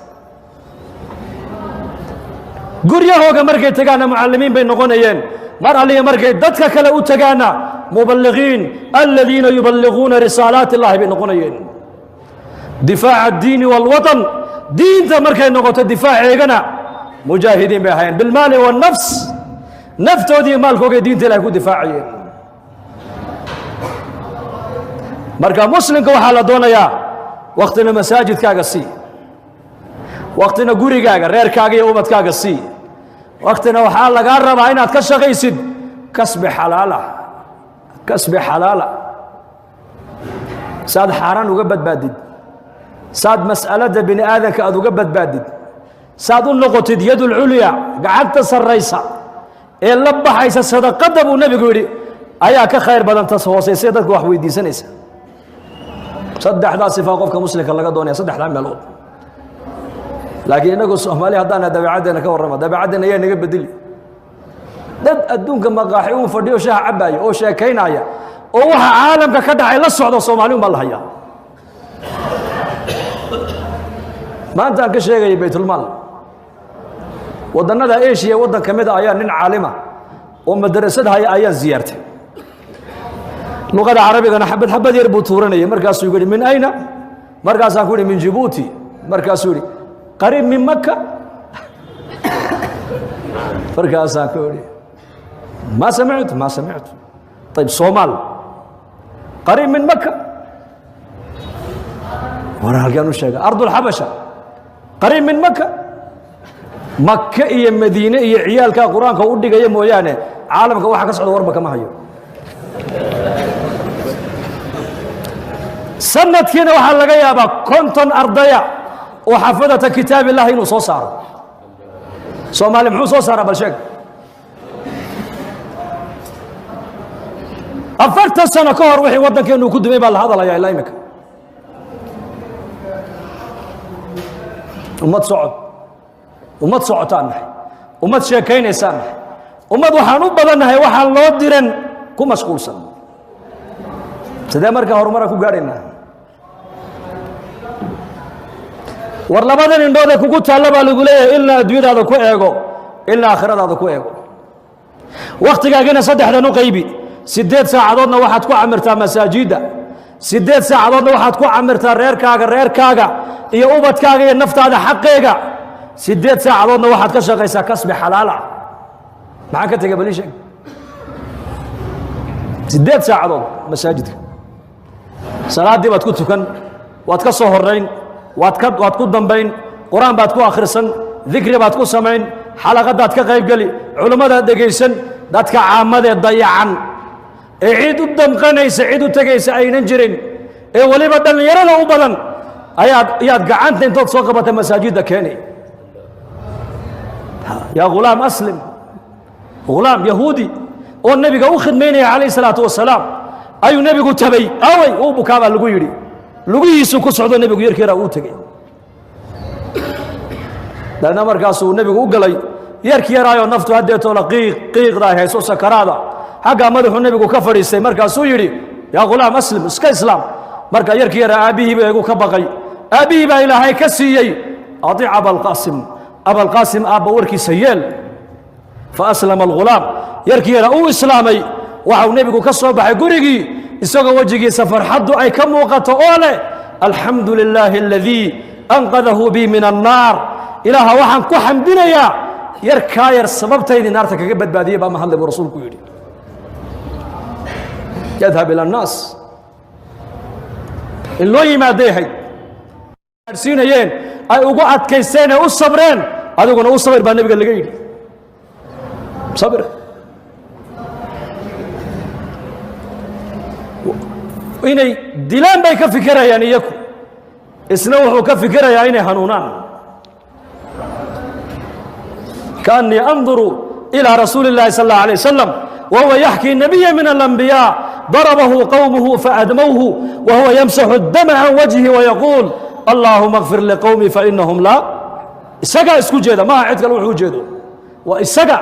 A: Guryahooga markay tagaanna mucallimiin bay noqonayeen, mar alliya markay dadka kale u tagaanna muballiqiin, aladiina yuballiquuna risaalaat illahi bay noqonayeen. Difaaca addiini waalwatan, diinta markay noqoto difaaceegana mujaahidiin bay ahaayeen, bilmaali waannafs, naftoodii maalkoogay diinta Ilahay ku difaacayeen. Marka muslimka waxaa la doonayaa wakhtina masaajidkaaga sii, wakhtina gurigaaga, reerkaaga iyo ubadkaaga sii, wakhtina waxaa lagaa rabaa inaad ka shaqaysid kasbi xalaala, kasbi xalaala, si aad xaaraan uga badbaadid. Saad mas'alada bini aadanka aada uga badbaadid, saad u noqotid yadulculya, gacanta sarraysa ee la baxaysa sadaqadda, buu nebigu yidhi, ayaa ka khayr badan tas hoosaysa dadka wax weydiisanaysa. Saddexdaa sifaa qofka muslimka laga doonaya, saddexdaa meelood. Laakiin innagu Soomaali haddaana dabeecaddeena ka warrama, dabeecaddeena ayaa naga bedeli. Dad adduunka maqaaxi uun fadhiyo, shaha cabbaaya oo sheekaynaya oo waxa caalamka ka dhacay la socdo, Soomaali un baa la hayaa. Maanta aan ka sheegaya baytulmaal waddannada Eshiya, waddan ka mid a ayaa nin caalima oo madarasad haya ayaa ziyaartay. Luqada Carabigana xabad xabad yar buu tuuranayay. Markaasuu yidhi: "Min ayna?" Markaasaan ku yidhi: "Min Jibuuti." Markaasuu yidhi: "Qariib min Maka?" Markaasaan ku yidhi: "Ma samictu, ma samictu. Ayib, Soomaal qariib min Maka?" War halkaan u sheega: "Ardulxabasha qariib min Maka?" Maka iyo Madiine iyo ciyaalkaa Qur-aanka u dhigaya mooyaane, caalamka waxa ka socda warba kama hayo. Sanadkiina waxaa laga yaabaa 50 ardaya oo xafadata kitaab illahi inuu soo saaro. Soomaali muxuu soo saaraa? Bal sheeg. 40 sano ka hor wixii waddankeenu ku dumay baa la hadalayaa ilaa imika. Ummad socod, ummad socotaan nahay, ummad sheekaynaysaan nahay, ummad waxaan u badannahay waxaan loo diran ku mashquulsan. Sidee markaa horumaraan ku gaadhaynaa? War labadan indhoodee kugu taalla baa lagu leeyahay, ilaa adduunyadaada ku eego, ilaa aakhiradaada ku eego. Wakhtigaagina saddexdan u qaybi. 8 saacadoodna waxaad ku camirtaa masaajidda, 8 saacadoodna waxaad ku camirtaa reerkaaga, reerkaaga iyo ubadkaaga iyo naftaada xaqeega, 8 saacadoodna waxaad ka shaqaysaa kasbi xalaala. Maxaan ka tegay? Bal ii sheeg. 8 saacadood masaajidka salaaddii baad ku tukan, waad ka soo horrayn, waad ku dambayn, Qur-aan baad ku akhrisan, dikri baad ku samayn, xalaqadaad ka qaybgeli, culimmadaad dhegaysan. Dadka caamadee dayacan ee cid u damqanaysa, cid u tegaysa aynan jirin, ee weliba dhallinyarada u badan, ayaad gacanta intood soo qabata masaajidda keenay. Yaa ghulaam aslim. Ghulaam yahuudi oo nebiga u khidmaynaya calayh salaatu wasalaam ayuu nebigu tabay. Awey, uu bukaa baa lagu yidhi. Lugihiisuu ku socdo nebigu, yarkeeraa uu tegey. Dabeedna markaasuu nebigu u galay yarki yaraayoo naftu haddeetoola qiiq qiiqda ay hayso, sakaraada. Xaggaa madaxuu nebigu ka fadhiistay. Markaasuu yidhi: "Yaa ghulaam aslim, iska islaam." Marka yarkii yaraa aabbihii baa igu ka baqay. Aabbihii baa Ilaahay ka siiyey: "Aiic Abalqaasim, Abalqaasim, aabba warkiisa yeel." Fa aslama alghulaam. Yarkii yaraa uu islaamay. Waxau nebigu ka soo baxay gurigii isagoo wejigiisa farxaddu ay ka muuqato oo leh: "Alxamdu lilaahi aladii anqadahu bi min annaar. Ilaaha waxaan ku xamdinayaa yarkaa yar sababtaydii naarta kaga badbaadiyey baa mahadle," buu rasuulku yidhi. Yadhab ila annaas, in loo yimaaday ahayd gaadhsiinayeen, ay ugu adkaysteen ee u sabreen. Adiguna u sabir baa nebiga laga yidhi. Sabir inay dilaan bay ka fikirayaan iyaku, isna wuxuu ka fikirayaa inay hanuunaan. Kaannii anduru ilىa rasuuli اllahi sal اllah alيه wasalam wahuwa yaxkii nabiya min alambiyaa darabahu qowmuhu faadmowhu wahuwa yamsaxu اdama can wajhi wayaquul: "Allaahuma اkfir liqowmi fainahum laa." Isagaa isku jeeda, maaha cid kale wuxuu ujeedo. Waa isaga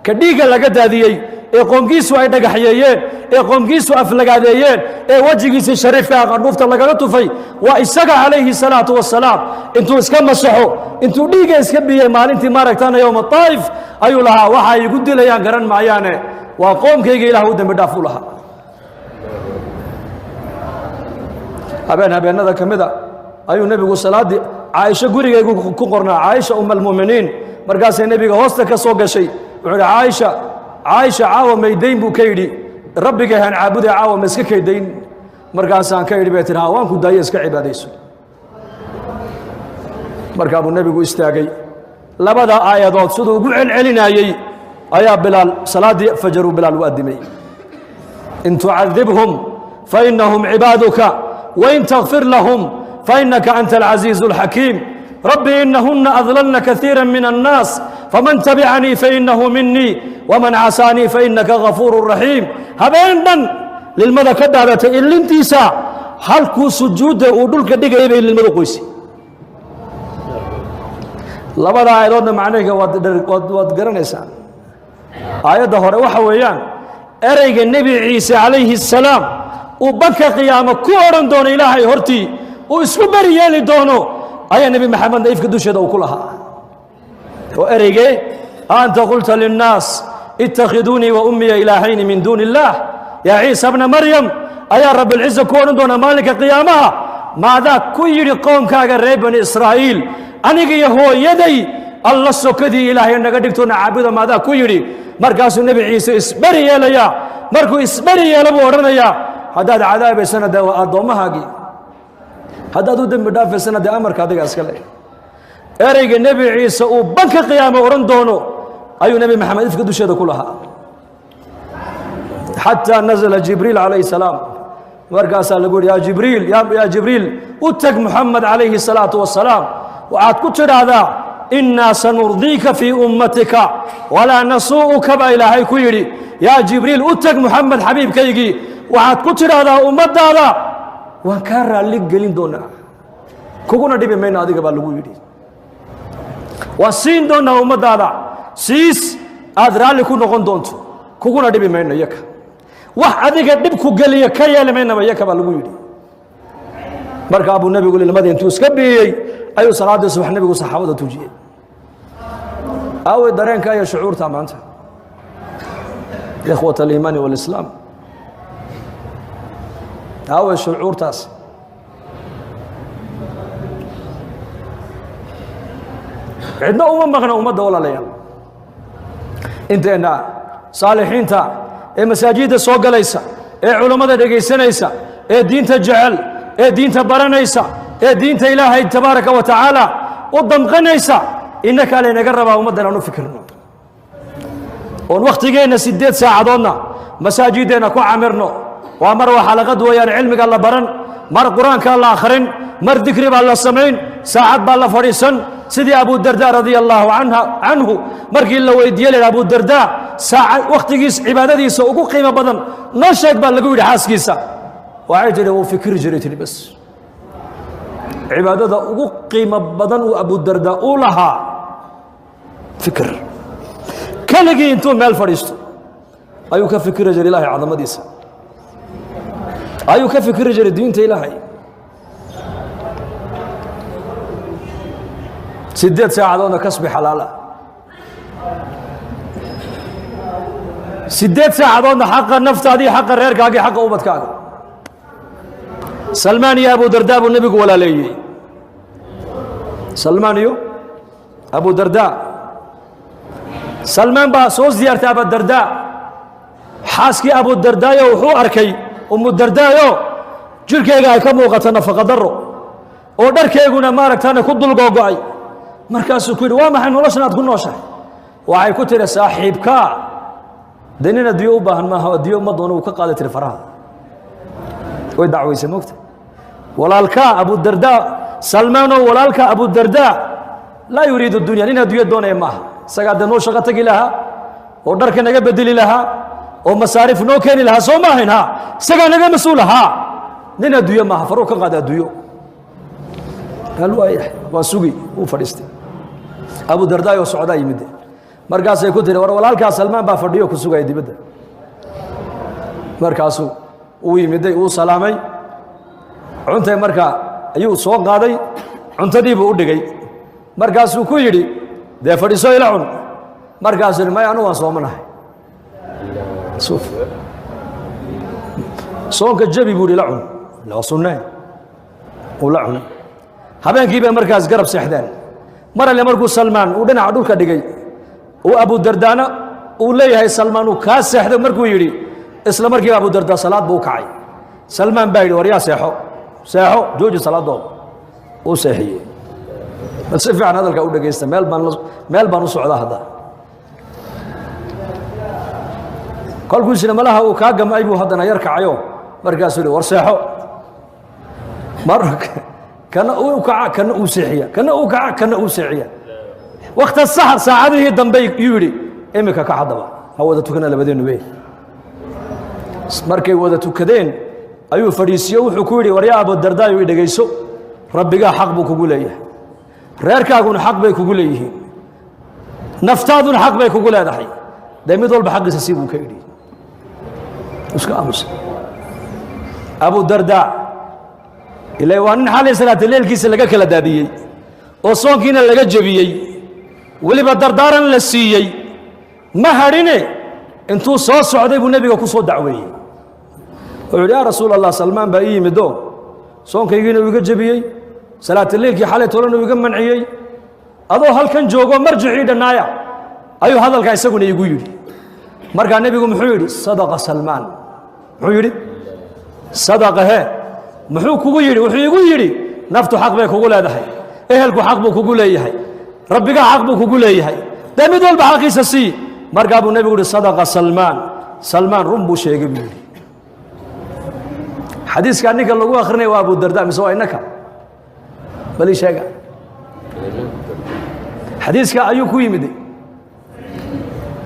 A: ka dhiigga laga daadiyey ee qoomkiisu ay dhagaxyeeyeen, ee qoomkiisu aflagaadeeyeen, ee wejigiisii shariifka qandhuufta lagaga tufay. Waa isaga calayhi salaatu wasalaam. Intuu iska masaxo, intuu dhiigga iska biyey maalintii maaragtana yowma taa'if, ayuu lahaa: "Waxa ay igu dilayaan garan maayaane, waa qoomkayga, Ilaah u dembi dhaaf," u lahaa. Habeen habeenada ka mida ayuu nebigu salaaddii Caaisho gurigaygu ku qornaa, Caaisha uma almu'miniin. Markaasay nebiga hoosta ka soo gashay. Wuxuu idhi: "Caaisha, Caaisha, caawa maydayn?" buu ka yidhi. "Rabbigahan caabuday, caawa ma iska kaydayn?" Markaasaan ka yidhi, bay tihi: "Ha, waan ku daaye, iska cibaadayso." Markaa buu nebigu istaagay. Labada aayadood siduu ugu celcelinayey ayaa Bilaal salaaddii fajaruu Bilaal u addimay: "In tucadibhum fainahum cibaaduka wain takfir lahum فإنك أنت العزيز الحكيم ربي إنهن أضللن كثيرا من الناس فمن تبعني فإنه مني ومن عصاني فإنك غفور رحيم. Habeen dhan lilmada ka daadatay ilintiisa halkuu sujuudda uu dhulka dhigayay bay lilmadu qoysay. Labada aayadoodna macnahayga waad garanaysaan. Aayadda hore waxa weeyaan ereyga Nebi Ciise calayhi الsalaam uu banka qiyaamo ku odhan doono Ilaahay hortii, uu isku beri yeeli doono, ayaa Nebi Maxamedna ifka dusheeda uu ku lahaa oo ereygee: أنت قلت للناس اتخذوني وأمي إلهين من دون الله يا عيسى ابن مريم. Ayaa Rabbilciza ku odhan doona maalinka qiyaamaha: maadaa ku yidhi qoomkaaga reer Bani Israa'iil, aniga iyo hooyaday Alla sokadii Ilaahay naga dhigtoona caabuda, maadaa ku yidhi? Markaasuu Nebi Ciise isberi yeelayaa. Markuu isberi yeelo buu odhanayaa: haddaad cadaabaysana dee waa addoommahaagii, haddaad u dembi dhaafaysana dee amarka adiga iska le. Ereyga Nebi Ciise uu banka qiyaamo odhan doono ayuu Nebi Maxamed ifka dusheeda ku lahaa. حتى نزل جبريل عليه السلام. Markaasaa lagu yidhi: يا جبريل، يا جبريل، u tag Muxamed calayhi الsalaatu wasalaam, waxaad ku tidhaahdaa: إنا سنرضيك في أمتك ولا نسوءك baa Ilaahay ku yidhi. Yaa Jibriil, u tag Muxamed xabiibkaygii, waxaad ku tidhaahdaa: ummaddaada waan kaa raalli gelin doonaa, kuguna dhibi mayno adiga baa lagu yidhi. Waan siin doonaa ummaddaada siis aad raalli ku noqon doonto, kuguna dhibi mayno iyaka, wax adiga dhib ku geliya ka yeeli maynaba iyaka baa lagu yidhi. Markaa buu nebigu lilmadii intuu iska biiyey ayuu salaaddii subax nebigu saxaabada tujiyey. Aawey dareenka iyo shucuurta maanta, إخوة الإيمان والإسلام? Aawey shucuurtaas? Cidna uma maqna ummadda, walaalayaal. Inteenna saalixiinta ee masaajidda soo galaysa, ee culammada dhegaysanaysa, ee diinta jecel, ee diinta baranaysa, ee diinta Ilaahay tabaaraka wa tacaala u damqanaysa, innakaa laynaga rabaa ummaddan aan u fikirno, oon wakhtigeenna 8 saacadoodna masaajiddeenna ku camirno. Waa mar waa xalaqad weeyaan cilmiga la baran, mar qur-aankaa la akhrin, mar dikri baa la samayn, saacad baa la fadhiisan, sidii Abudarda radia allaahu canhu markii la weydiiye la yidhi: Abudarda, saaca wakhtigiis cibaadadiisa ugu qiimo badan noo sheeg baa lagu yidhi. Xaaskiisa waxay tidhi: wuu fikiri jiray. Tidhi bas cibaadada ugu qiimo badan uu Abudarda u lahaa fikir. Keligii intuu meel fadhiisto ayuu ka fikiri jiray Ilaahay cadamadiisa, ayuu ka fikiri jiray diinta Ilaahay. 8 saacadoodna kasbi xalaala, 8 saacadoodna xaqa naftaadii, xaqa reerkaagii, xaqa ubadkaaga. Salmaan iyo Abudarda buu nebigu walaaleeyey. Salmaan iyo Abudarda, Salmaan baa soo siyaartay Abudarda. Xaaskii Abudardaayo wuxuu arkay Umudardaayo jirhkeyga ay ka muuqato nafaqa daro oo dharkeyguna maaragtaana ku dulgoogo'ay. Markaasuu ku yidhi: waa maxay noloshan aad ku nooshahay? Waxay ku tidhi: saaxiibkaa dee nin adduunyo u baahan maaha, adduunyo ma doono, uu ka qaaday tiri faraha. Way dacwaysay moogta. Walaalkaa Abudardaa, Salmaanoo, walaalka Abudardaa لا يريد الدنيا, nin adduunyo doonaya maaha. Isagaa dee noo shaqo tegi lahaa oo dharka naga bedeli lahaa oo masaarif noo keeni lahaa, soo ma ahayn? Ha, isagaa naga mas-uul ahaa. Nin adduunyo maaha, faruu ka qaada adduunyo. Hal waayahay, waa sugi. Wuu fadhiistay. Abudardaa oo socdaa yimid. Markaasay ku tiri: war walaalkaa Salmaan baa fadhiyo ku sugaya dibadda. Markaasuu uu yimiday, uu salaamay, cuntay markaa ayuu soo qaaday, cuntadiibuu u dhigay. Markaasuu ku yidhi: dee fadhiiso, ila cun. Markaasuu yidhi: maya, anu waan soomanahay. Suuf soonka jabi buu yidhi, la cun, waa sunnee. Uu la cunay. Habeenkii bay markaas garab seexdeen. Mar alle markuu Salmaan uu dhinaca dhulka dhigay, uu Abudardaana uu leeyahay: Salmaan uu kaa seexday, markuu yidhi, isla markiiba Abudardaa salaad buu u kacay. Salmaan baa yidhi: war yaa, seexo, seexo, jooji salaadooda. Uu seexiyey. Bal si fiican hadalka u dhegaysta, meel baan u socdaa hadda. Kolkuusina malaha uu kaa gamay buu haddana yar kacayo. Markaasuu yihi: war seexo. Mar Kana uu kaca, kana uu seexiya, kana uu kaca, kana uu seexiya. Wakta saxar, saacadihii dambe yuu yidhi: "Iminka ka haddaba ha wada tukana labadeennu." Be markay wada tukadeen ayuu fadhiisiyo, wuxuu ku yidhi: "Waryaa Abudardaayo, i dhegayso. Rabbigaa xaq buu kugu leeyahay, reerkaaguna xaq bay kugu leeyihiin, naftaaduna xaq bay kugu leedahay. Dee mid walba xaqiisa sii," buu ka yidhi. Iska aamusa Abudardaa, ila waa nin xalay salaata leelkiisa laga kala daadiyey oo soonkiina laga jebiyey, weliba dardaaran la siiyey. Ma hadhine, intuu soo socday buu nebiga ku soo dacweeyey. Wuxuu yidhi: "Yaa Rasuul Allah, Salmaan baa ii yimido, soonkaygiina uu iga jebiyey, salaataleelkii xalay tolana uu iga manciyey. Adoo halkan joogo marjicii dhannaaya ayuu hadalkaa isaguna iigu yidhi." Markaa nebigu muxuu yidhi? "Sadaqa Salmaan." Muxuu yidhi? "Sadaqa." He, muxuu kugu yidhi? "Wuxuu igu yidhi naftu xaq bay kugu leedahay, ehelku xaq buu kugu leeyahay, rabbigaa xaq buu kugu leeyahay, dee mid walba xaqiisa sii." Markaa buu nebigu yihi: "Sadaqa Salmaan, Salmaan run buu sheegay," buu yidhi. Xadiiskaa ninka lagu akrinaya waa Abudarda mise waa innaka? Bal ii sheega, xadiiska ayuu ku yimid.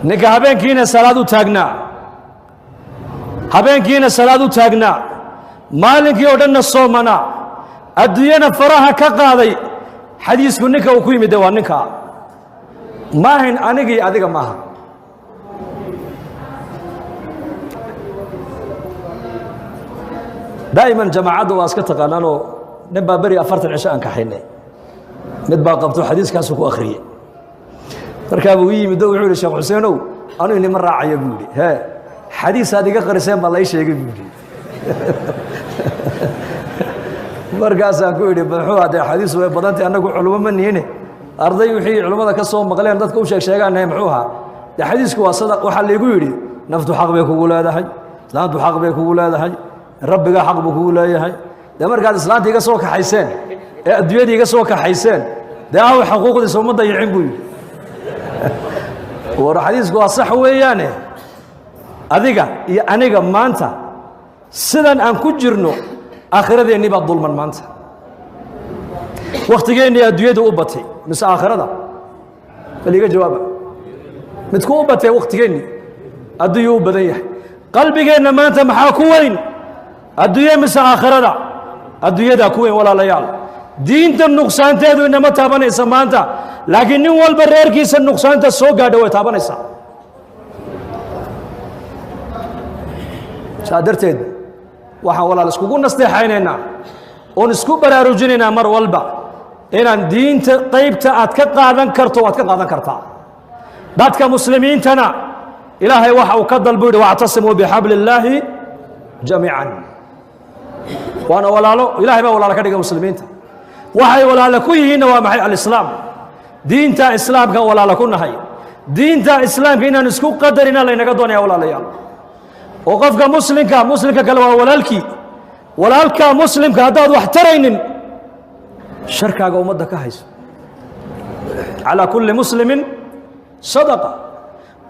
A: Ninka habeenkiina salaad u taagnaa, habeenkiina salaad u taagnaa, maalinkii oo dhanna soomanaa, adduunyana faraha ka qaaday, xadiisku ninka uu ku yimid waa ninkaa. Maahayn anigii adiga maaha. Daa'iman jamaacadda waa iska taqaanaanoo, nin baa beri 40 cisho aan kaxaynay, mid baa qabto, xadiiskaasu ku akhriyey. Markaa buu ii yimid o wuxuu yihi: "Sheekh Xuseenow, anuu inima raacaya," buu yidhi. "Hee, xadiisaad iga qariseen baa lay sheegay," buu yidhi. Markaasaan ku idhi: "Muxuu hadee? Xadiis way badantay, annagu culimo ma nihine, arday wixii culimmada ka soo maqleen dadka u sheeg sheegaanahay. Muxuu ahaa?" "Dee xadiisku waa sada, waxaa laygu yidhi naftu xaq bay kugu leedahay, islaantu xaq bay kugu leedahay, rabbigaa xaq buu kugu leeyahay. Dee markaad islaanta iga soo kaxayseen ee adduunyada iga soo kaxayseen, dee aw xuquuqdiisa uma dayicin?" buu yidhi. War xadiisku waa sax weeyaane, adiga iyo aniga maanta sidan aan ku jirno, aakhiradeenni baa dulman maanta. Wakhtigeennii adduunyada u batay mise aakhirada? Bal iga jawaaba, midku u batay? Wakhtigeenni adduunyuu u badan yahay. Qalbigeenna maanta maxaa ku weyn, adduunye mise aakhirada? Adduunyadaa ku weyn, walaalayaal. Diinta nuqsaanteedu inama taabanaysa maanta, laakiin nin walba reerkiisa nuqsaanta soo gaadha way taabanaysaa. Saa darteed waxaan walaal iskugu nasteexaynaynaa oon isku baraarujinaynaa mar walba inaan diinta qaybta aad ka qaadan karto waad ka qaadan kartaa. Dadka muslimiintana Ilaahay waxa uu ka dalbu yidhi: "Wactasimuu bixabli illaahi jamiican." Waana walaalo, Ilahay baa walaalo ka dhigay muslimiinta. Waxay walaalo ku yihiinna waa maxay? Alislaam, diinta islaamka walaalo ku nahay. Diinta islaamka inaan isku qadarina laynaga doonaya, walaalayaal. Oo qofka muslimka, muslimka kale waa walaalkii. Walaalka muslimka haddaad wax taraynin, sharkaaga ummadda ka hayso. Calaa kulli muslimin sadaqa.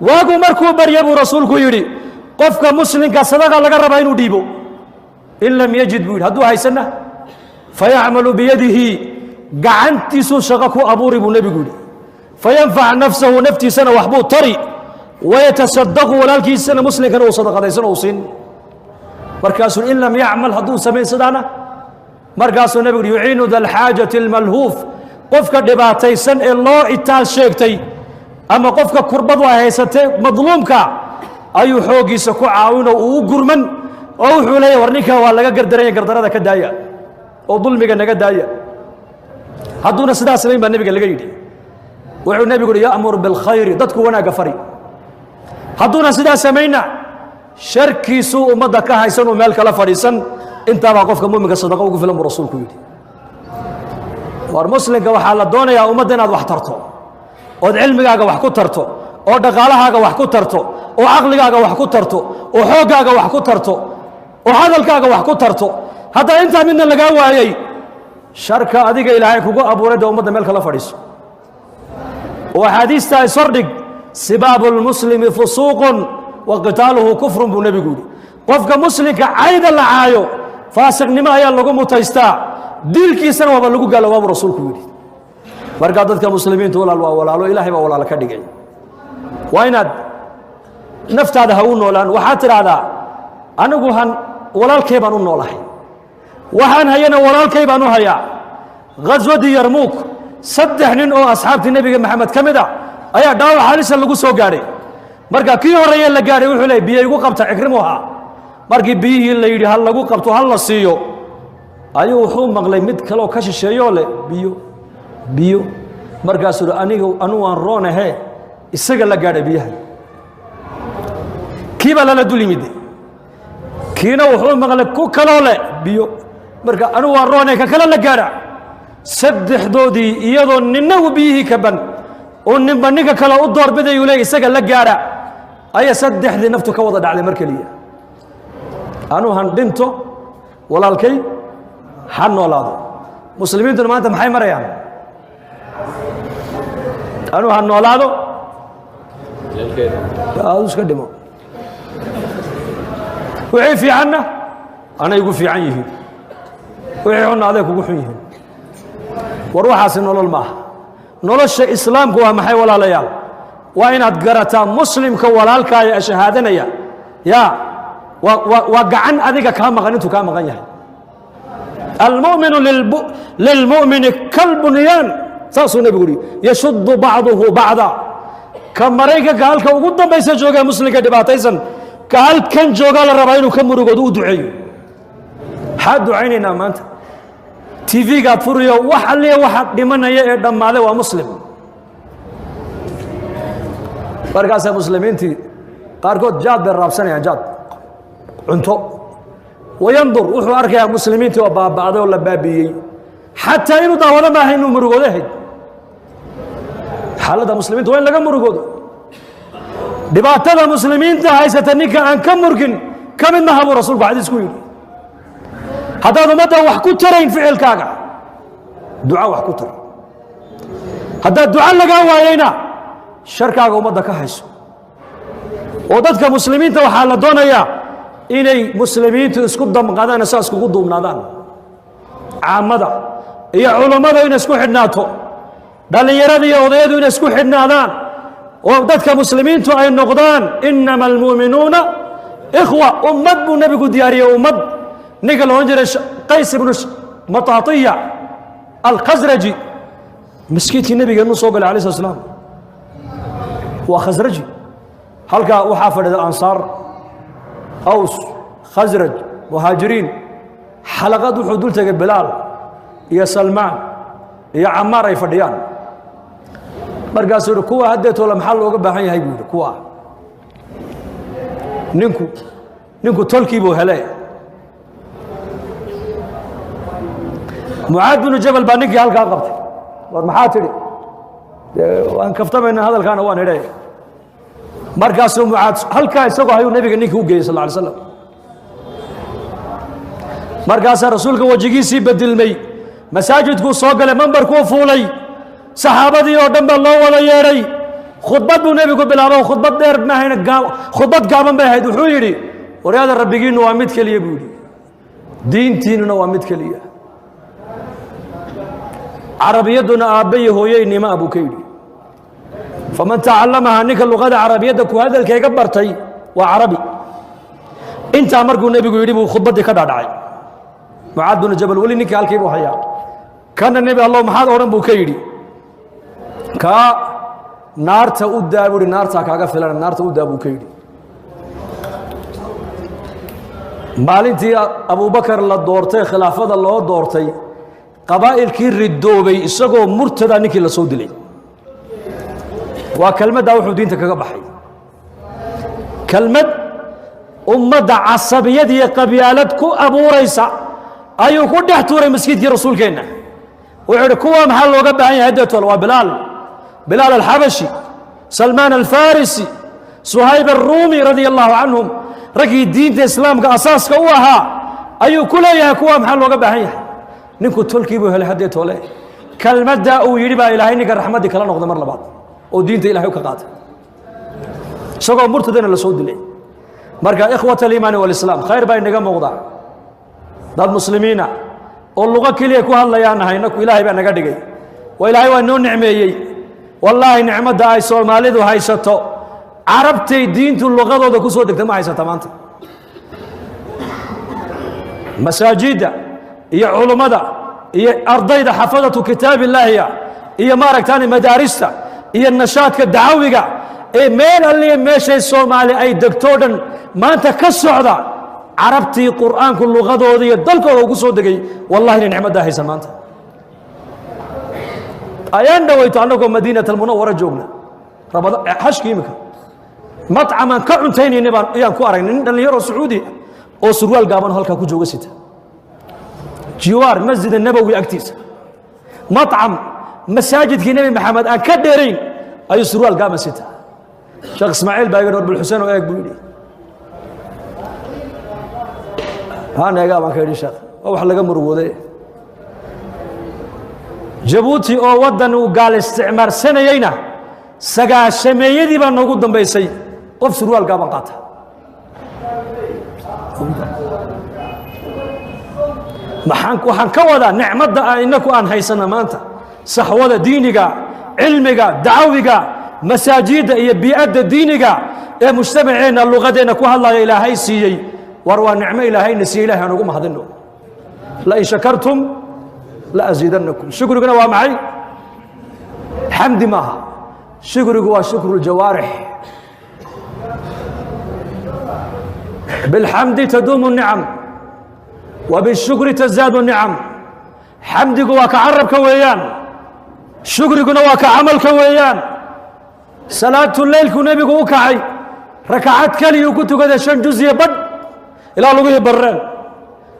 A: Waagu markuu barya buu rasuulku yidhi qofka muslimka sadaqa laga rabaa inuu dhiibo. In lam yajid, buu yidhi, hadduu haysanna, fayacmalu biyadihi, gacantiisuu shaqo ku abuuri, buu nebigu yidhi. Fayanfac nafsahu, naftiisana waxbuu tari, wayatasadaqu, walaalkiisana muslimkana uu sadaqadaysan uu siin. Markaasuu in lam yacmal, hadduu samayn sidaana, markaasuu nebigu yidhi: "Yuciinu da alxaajati almalhuuf." Qofka dhibaataysan ee loo itaal sheegtay ama qofka kurbadu ay haysatee madluumka ayuu xooggiisa ku caawin oo uu u gurman, oo wuxuu leeyahy: "War ninkan waa laga gardaranya, gardarada ka daaya oo dulmiga naga daaya." Hadduuna sidaas samayn baa nebiga laga yidhi, wuxuu nebigu yidhi: "Ya'mur bilkhayri," dadku wanaagga fari. Hadduuna sidaas samayna, sharkiisuu ummadda ka haysan uu meel kala fadhiisan. Intaabaa qofka muminka sadaqa ugu filan, buu rasuulku yidhi. War muslimka waxaa la doonayaa ummadda inaad wax tarto, ood cilmigaaga wax ku tarto, oo dhaqaalahaaga wax ku tarto, oo caqligaaga wax ku tarto, oo xooggaaga wax ku tarto, oo hadalkaaga wax ku tarto. Haddaa intaa midna lagaa waayey, sharka adiga Ilaahay kugu abuuray dee ummadda meel kala fadhiiso. Oo axaadiistaa ishordhig. "Sibaabu lmuslimi fusuuqun wa qitaaluhu kufrun," buu nebigu yidhi. Qofka muslimka cayda la caayo faasiqnimo ayaa lagu mutaystaa. Dilkiisana waaba lagu gaaloobaa buu Rasuulku yidhi. Markaa dadka muslimiintu, walaal, waa walaalo. Ilaahay baa walaalo ka dhigay. Waa inaad naftaada ha u noolaan. Waxaad tidhaahdaa, anigu han walaalkay baan u noolahay, waxaan hayana walaalkay baan u hayaa. Ghaswadii Yarmuuk, 3 nin oo asxaabtii Nebiga Maxamed ka mid a ayaa dhaawac halisa lagu soo gaadhay. Marka kii horreeye la gaadhay wuxuu leey, "Biyo igu qabta." Cikrimu ahaa. Markii biyihii la yidhi ha lagu qabto, ha la siiyo, ayuu wuxuu maqlay mid kaleoo ka shisheeyoo leh, "Biyo, biyo." Markaasuu uhi, "Aniga anu waan roonahe, isaga la gaadhay biyaha." Kii baa lala dul yimid. Kiina wuxuu maqlay ku kaloo leh, "Biyo." Marka, "Anu waan roone, ka kale la gaadha." Saddexdoodii, iyadoo ninna uu biyihii ka ban oo ninba ninka kale u doorbidayuu leey, "Isaga la gaadha," ayaa saddexdii naftu ka wada dhacday mar keliya. Anuu han dhinto, walaalkay ha noolaado. Muslimiintuna maanta maxay marayaan? Anuu ha noolaado, adu iska dhimo. Wixii fiicanna anay igu fiican yihiin, wixii xunna aday kugu xun yihiin. War waxaasi nolol maaha. Nolosha Islaamku waa maxay, walaalayaal? Waa inaad garataa muslimka walaalkaaya ee shahaadanaya ya waa gacan adiga kaa maqan intuu kaa maqan yahay. المؤمن للمؤمن كالبنيان, saasuu Nebigu yidhi, يشد بعضه بعضا. Ka Maraykanka halka ugu dambaysa jooga, muslimka dhibaataysan ka halkan joogaa la rabaa inuu ka murugoodo, u duceeyo. Maxaa ducaynaynaa maanta? TV-gaad furiyo, wax alliya waxa dhimanaya ee dhammaaday waa muslim. Markaasaa muslimiintii qaarkood jaad bay raabsanayaan, jaad, cunto. وينظر, wuxuu arkayaa muslimiintii oo baaba'day oo la baabi'iyey. Xataa inuu daawado maaha, inuu murugoodo ahayd. Xaaladda muslimiinta waa in laga murugoodo. Dhibaatada muslimiinta haysata ninka aan ka murgin ka mid maha, buu Rasuulku xadiis ku yidhi. Haddaad ummadda wax ku tarayn ficilkaaga, duca wax ku tar. Haddaad duca lagaa waayeyna, sharkaaga ummadda ka hayso. Oo dadka muslimiinta waxaa la doonayaa inay muslimiintu isku damqadaan, saa iskugu duubnaadaan, caamada iyo culummada inay isku xidhnaato, dhallinyarada iyo odayadu inay isku xidhnaadaan, oo dadka muslimiintu ay noqdaan إنما المؤمنون إخوة. Ummad buu Nebigu diyaariyey. Ummad ninka la odhan jiray Qays ibnu Mataatiya Alkhasraji maskiidkii Nebigeenu soo galay, alayh slat slam. Waa Khasraji. Halkaa waxaa fadhida Ansaar, Aws, Khasraj, Muhaajiriin. Xalaqad wuxuu dul tegay Bilaal iyo Salmaan iyo Camaar ay fadhiyaan. Markaasuu yihi, "Kuwa haddeetoola maxaa looga baahan yahay?" buu yidhi. Kuwa ninku tolkii buu hele. Mucaad binu Jabal baa ninkii halkaa qabtay. "War maxaa tidhi?" "Waan kaftamayna, hadalkaana waan idhe." Markaasuu Mucaad halkaa isagoo hayuu Nebiga ninkii u geeyey, sal lla alay slam. Markaasaa Rasuulka wejigiisii bedilmay. Masaajidkuu soo galay, mambarkuu fuulay, saxaabadii oo dhan baa loo wada yeedhay. Khudbad buu Nebigu bilaabo. Khudbad dheer maahayna, khudbad gaaban bay ahayd. Wuxuu yidhi, "Waryaada, Rabbigiinnu waa mid keliya," buu yidhi, "diintiinnuna waa mid keliya, carabiyadduna aabba iyo hooyeynima," buu ka yidhi. فمن تعلمها, ninka luqada carabiyadda ku hadalkayga bartay waa carabi. Intaa markuu Nebigu yidhi buu khudbaddii ka dhaadhacay. Mucaad binu Jabal weli ninkii halkii buu hayaa. Kana, "Nebi Allow, maxaad odhan?" buu ka yidhi. "Kaa naarta u daa," buuhi. "Naartaa kaaga filan, naarta u daa," buu ka yidhi. Maalintii Abubakar la doortay, khilaafada loo doortay, qabaa'ilkii ridoobay isagoo murtada ninkii la soo dilay. Waa kelmaddaa wuxuu diinta kaga baxay, kelmad ummadda casabiyad iyo qabyaalad ku abuuraysa ayuu ku dhex tuuray masjidkii Rasuulkeenna. Wuxuu idhi, "Kuwa maxaa looga baahan yahay deetol?" Waa Bilaal, Bilaal Alxabashi, Salmaan Alfarisi, Suhayb Aruumi, radia allahu canhum, raggii diinta Islaamka asaaska u ahaa ayuu ku leeyahay, "Kuwa maxaa looga baahan yahay?" Ninku tolkii buu helay haddee toole. Kelmaddaa uu yidhi baa Ilaahay ninka raxmaddii kala noqda mar labaad oo diinta Ilahay ka qaatay, isagoo murtadana la soo dilay. Marka, إخوة الإيمان والإسلام, khayr baa inaga muuqda, dad muslimiina. Oo luqo keliya ku hadlayaan nahay inaku. Ilaahay baa naga dhigay, waa Ilaahay waa noo nicmeeyey. Wallaahi, nicmadda ay Soomaalidu haysato, Carabtay diintu luqadooda ku soo degta ma haysata maanta. Masaajidda iyo culummada iyo ardayda xafadatu kitaab illaahiya iyo maaragtaan madaarista iyo nashaadka dacawiga ee meel alliya meeshay Soomaali ay degtoo dhan maanta ka socda, Carabtii Qur'aanku luqadooda iyo dalkooda ugu soo degay, wallahi inay nicmaddaa haysan maanta. Ayaan dhawayto annagoo Madiinat Almunawara joogna, rabada xashki imika, matcamaan ka cuntaynayna baan ayaan ku aragnay nin dhallinyaro Sacuudi oo surwaal gaaban halkaa ku jooga sita, jiwaar Masjid Nabowi agtiisa, matcam masaajidkii Nebi Maxamed aan ka dheerayn ayuu surwaal gaaban sita. Sheekh Ismaaciil baa iga dhor Bulxuseen oo eeg buu yidhi. Haan eegaa baan ka yidhi, sheekh, waa wax laga murugooday. Jabuuti oo waddan uu gaal isticmaarsanayeyna sagaashameeyadii baa noogu dambaysay qof surwaal gaaban qaata. Maxaan waxaan ka wadaa? Nicmadda aan innaku aan haysana maanta, saxwada diiniga, cilmiga dacawiga, masaajidda iyo bii'adda diiniga ee mujtamaceenna luqadeenna ku hadlaya Ilaahay siiyey, war waa nicmo Ilaahayna siiyey. Ilahay aan ugu mahadino. Lain shakartum la asiidannakum. Shukriguna waa maxay? Xamdi maaha, shukrigu waa shukru ljawaarix. Bilxamdi taduumu nicam wa bishukri tazaadu nicam. Xamdigu waa ka carabka weeyaan, shukriguna waa ka camalka weeyaan. Salaatu leylku nebigu u kacay, rakacad keliyuu ku tukaday 5 juz iyo badh ilaa lugihii barreen.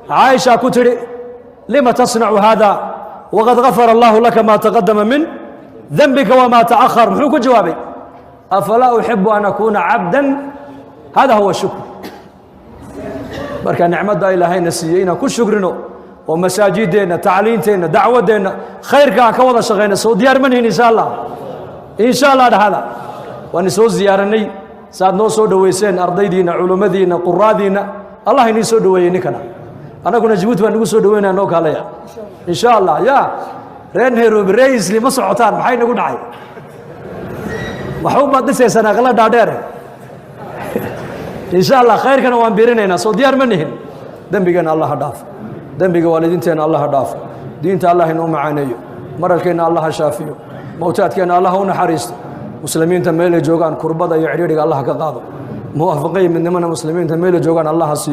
A: Caaisha ku tidhi, lima tasnacu hada waqad gafara allahu laka maa taqadama min dembika wamaa ta'ahar? Muxuu ku jawaabay? Afalaa uxibu an akuuna cabdan? Hada huwa shukr. Marka nicmadda Ilaahayna siiyey inaan ku shukrino oo masaajideenna, tacliinteenna, dacwaddeenna, khayrka aan ka wada shaqayna, soo diyaar ma nihin? Insha Allah, insha Allah dhahada. Waan isoo ziyaaranay, saaad noo soo dhoweyseen, ardaydiinna, culummadiinna, quraadiinna, Allah inii soo dhoweeyey. Ninkana annaguna Jabuuti baan nagu soo dhoweynaya, noo kaalaya insha Allah. Ya reer Nairobi, reer Isli, ma socotaan? Maxay nagu dhacay? Waxu baad dhisaysaan aqla dhaadheere. Insha Allah khayrkana waan biirinaynaa. Soo diyaar ma nihin? Dembigeenna Allah ha dhaafo, dembiga waalidiinteenna Allah ha dhaafo, diinta Allah inoo macaaneeyo, maralkeenna Allah ha shaafiyo, mawtaadkeenna Allah u naxariisto, muslimiinta meelay joogaan kurbada iyo cidhiidhiga Allah ka qaado, muwaafaqaya midnimana muslimiinta meelay joogaan Allah ha siiyo.